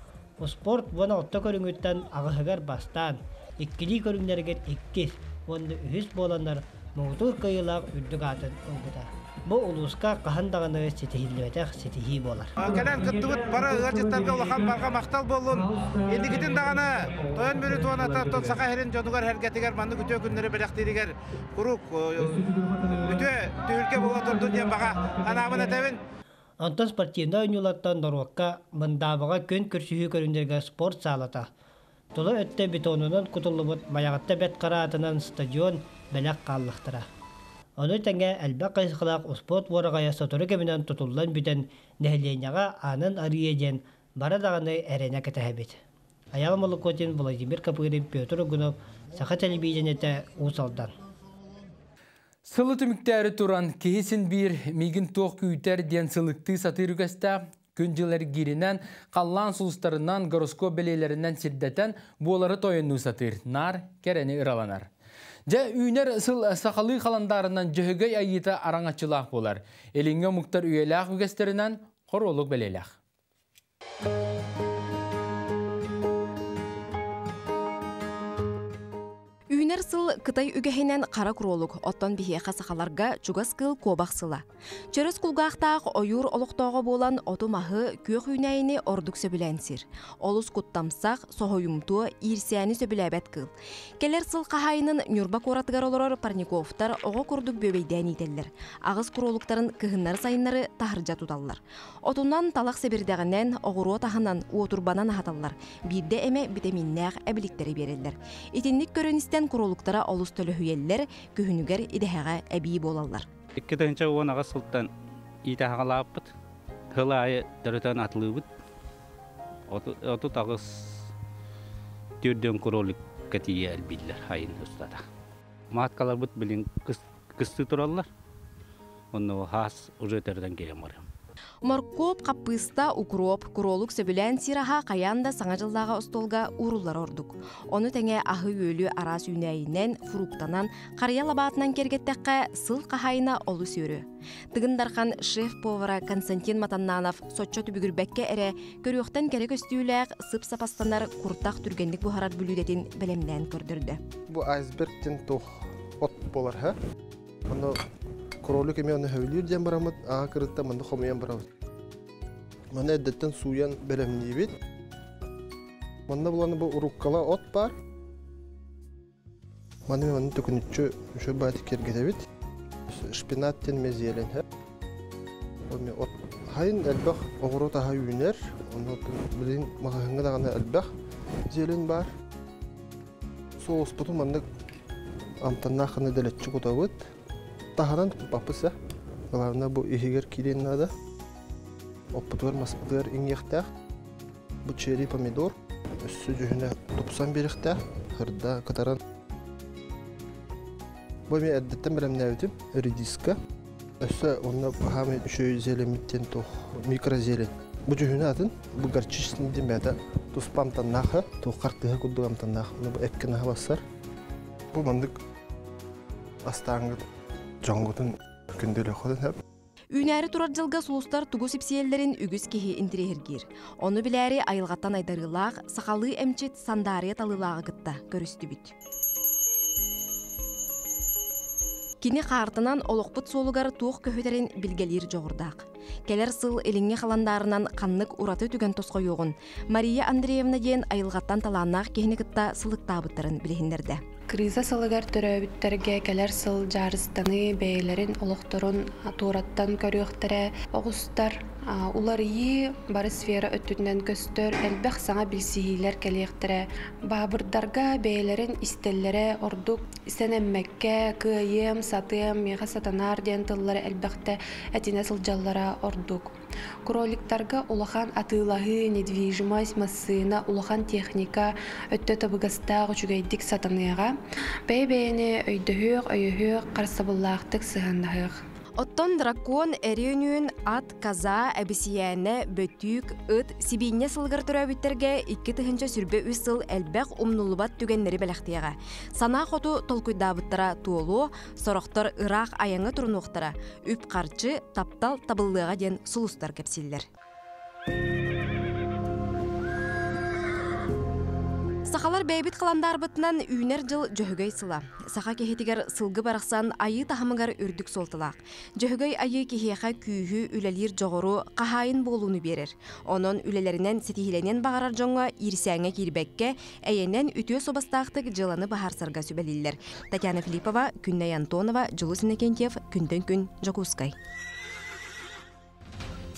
успуорт 16 көрүҥүттэн аҕыһыгар бастаан, иккилии көрүҥнэригэр иккис уонна үһүс буоланнар муҥутуур кыайыылаах үрдүк аатын ылбыта. Бу улууска хаһан даҕаны ситиһиллибэтэх ситиһии буолар. Кэлэн кыттыбыт бары ыалдьыттарга улахан барҕа махтал буоллун. Инникитин даҕаны Тойон Мүрү туонатыттан Саха сирин дьонугар-сэргэтигэр маннык үтүө күннэри бэлэхтииригэр куруук үтүө түһүлгэ буола турдун диэн баҕа санаабын этэбин. Онтон спортивнай оонньуулартан норуокка Мындаабаҕа күөн көрсүһүү көрүҥнэригэр спорт саалата, тула өттө бетонунан кутуллубут Майаҕатта Бэрт Хара аатынан стадион бэлэх хааллахтара. Ону тэҥэ элбэх хайысхалаах успуорт уораҕайа сотору кэминэн тутуллан бүтэн нэһилиэнньэҕэ аанын арыйыа диэн бары даҕаны эрэнэ кэтэһэбит. Айаал Молокотин, Владимир Копырин, Петр Угунов, Саха телевидениетэ, Уус Алдан. Сылы түмүктээри туран киһи син биир миигин туох күүтэр диэн сылыктыы сатыыр үгэстээх күн-дьыл эргииринэн, халлаан сулустарынан, гороскоп бэлиэлэринэн сирдэтэн буолары тойоннуу сатыыр, наар кэрэни ыраланар. Дьэ, үүнэр сыл сахалыы халандаарынан Дьөһөгөй айыыта араҥаччылаах буолар. Илиҥҥи омуктар үйэлээх үгэстэринэн хоруолук бэлиэлээх. Үүнэр сыл Кытай үгэһинэн хара куруолук, оттон биһиэхэ сахаларга чугас кыыл куобах сыла. Чөрөс кулгаахтаах ойуур олохтооҕо буолан оту-маһы, күөх үүнээйини ордук сөбүлээн сир. Олус куттамсах, соһуйумтуо, иирсээни сөбүлээбэт кыыл. Кэлэр сыл хаһаайынын Ньурба куоратыгар олорор Парниковтар оҕо курдук бүөбэйдээн иитэллэр. Аҕыс куруолуктарын кыһыннары-сайыннары таһырдьа туталлар. Отунан, талах сэбирдэҕинэн, оҕуруот аһынан, уотурбанан аһаталлар. Биирдэ эмэ битэмииннээх эбиликтэри биэрэллэр. Итинник көрөн-истэн куруолуктара олус төлөһүйэллэр, күһүнүгэр идэһэҕэ эбии буолаллар. 2018 сылтан иитэ аҕалааппыт. Сыл аайы төрөтөн атылыыбыт. 38 төрдөн кроликка тиийэ элбииллэр айын устата. Маткаларбыт билин кыстыы тураллар. Онно хаас уже төрөтөн киирэн барыам. Моркуоп, хаппыыста, укроп, куруолук сөбүлээн сиир аһа хайаан да Саҥа дьыллааҕы остуолга ууруллара ордук. Ону тэҥэ аһы-үөлү араас үүнээйинэн, фруктанан, харыйа лабаатынан киэргэттэххэ, сыл хаһаайына олус үөрүө. Тыгын Дархан шеф-повара Константин Матаннанов соччо түбүгүрбэккэ эрэ, көрүөхтэн кэрэ көстүүлээх, сып-сапастанар куртах түргэнник буһарар бүлүүдэтин бэлэмнээн көрдөрдө. Бу айсберг диэн туох от буолар, һэ? Ону кролик эмиэ ону сөбүлүүр диэн бараммыт, аҕа кырытта манна хомуйан барабыт. Маны эрдэттэн сууйан бэлэмниибит. Манна буланы бу уруккала от бар. Маны маны төкүнүччү үчү бааты кергетебит. Шпинат тен мезиелен. От хайын элбэх оҕуруот аһа үүнэр, онно билин маҕаһыҥҥа даҕаны элбэх зелень бар. Соуспутун маннык амтаннаах гына дэлэччи кутабыт. Таһынан куппаппыт. Главное бу иһигэр киириэн наада. Оппутугар маспытыгар иҥиэхтээх. Бу черри помидор өссө дьүһүнэ тупсан биэриэхтээх, хырда кытаран. Бу эмиэ эрдэттэн бэлэмнээбитим редиска. Өссө онно хаамай үчүгэй зеленмиттен туох микрозелень. Бу дьүһүнэ атын, бу горчичный диэн бэйэтэ туспа амтаннаах, туох хартыыһа курдук амтаннаах. Бу эккин аһа бассар. Бу маннык астааҥҥыт дьоҥҥутун күндүлүөххүтүн сөп. Үүнээри турар дьылга сулустар тугу сипсийэллэрин үгүс киһи интириэһиргиир. Ону билээри айылҕаттан айдарыылаах сахалыы эмчит Сандаарыйа Талыылааҕы кытта көрүстүбүт. Кини хаартынан олохпут суолугар туох көһүтэрин билгэлиир дьоҕурдаах. Кэлэр сыл илиҥҥи халандаарынан ханнык ураты түгэн тосхойуоҕун Мария Андреевна диэн айылҕаттан талааннаах киһини кытта сылыктаабыттарын билиһиннэрдэ. Криза сылыгар төрөөбүттэргэ кэлэр сыл дьаарыстаныы бэйэлэрин олохторун туораттан көрүөхтэрэ. Оҕустар уларыйыы бары сфера өттүнэн көстөр, элбэх саҥа билсиһиилэр кэлиэхтэрэ. Баабырдарга бэйэлэрин истэллэрэ ордук сэнэммэккэ, кыайыам, сатыам, миэхэ сатанаар диэн тыллары элбэхтэ этинэ сылдьаллара ордук. Кроликтарга улахан атыылаһыы, недвижимость, массыына, улахан техника өттө табыгастаах үчүгэйдик сатаныаҕа. Бэйэ-бэйэни өйдөһүөх, өйөһүөх, харыстабыллаахтык сыһыаннаһыах. Оттон дракон эриөнүүн ат, коза, эбисийээнэ, бөтүүк, ыт, сибиинньэ сылыгар төрөөбүттэргэ 2023 сыл элбэх умнуллубат түгэннэри бэлэхтиэҕэ. Санаа хоту толкуйдаабыттара туолуо, сорохтор ыраах айаҥҥа турунуохтара, үп-харчы, таптал табыллыаҕа диэн сулустар кэпсииллэр. Сахалар бэйэбит халандаарбытынан үүнэр дьыл Дьөһөгөй сыла. Саха киһитигэр сылгы барахсан айыы таһымыгар үрдүк суолталаах. Дьөһөгөй айыы киһиэхэ күүһү, үлэлиир дьоҕуру, хаһаайын буолууну биэрэр. Онон үлэлэринэн ситиһиилэниэн баҕарар дьоҥҥо иирсээҥҥэ киирбэккэ, эйэнэн үтүө суобастаахтык дьыаланы быһаарсарга сүбэлииллэр. Татьяна Филиппова, Күннэй Антонова, Дьулус Иннокентьев, Күнтэн күн, Дьокуускай.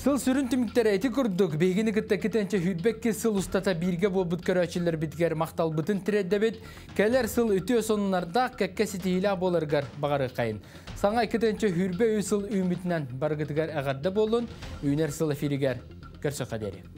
Сыл сүрүн түмүктэрэ ити курдук, биһигини кытта китэнчэ 22 сыл устата бииргэ буолбут көрөөччүлэрбитигэр махталбытын тириэрдэбит. Кэлэр сыл үтүө сонуннардаах кэккэ ситиһиилээх буоларыгар баҕарыаххайын. Саҥа 2023 сыл үүммүтүнэн барыгытыгар эҕэрдэ буоллун, үүнэр сыл эфиригэр көрсөххө диэри.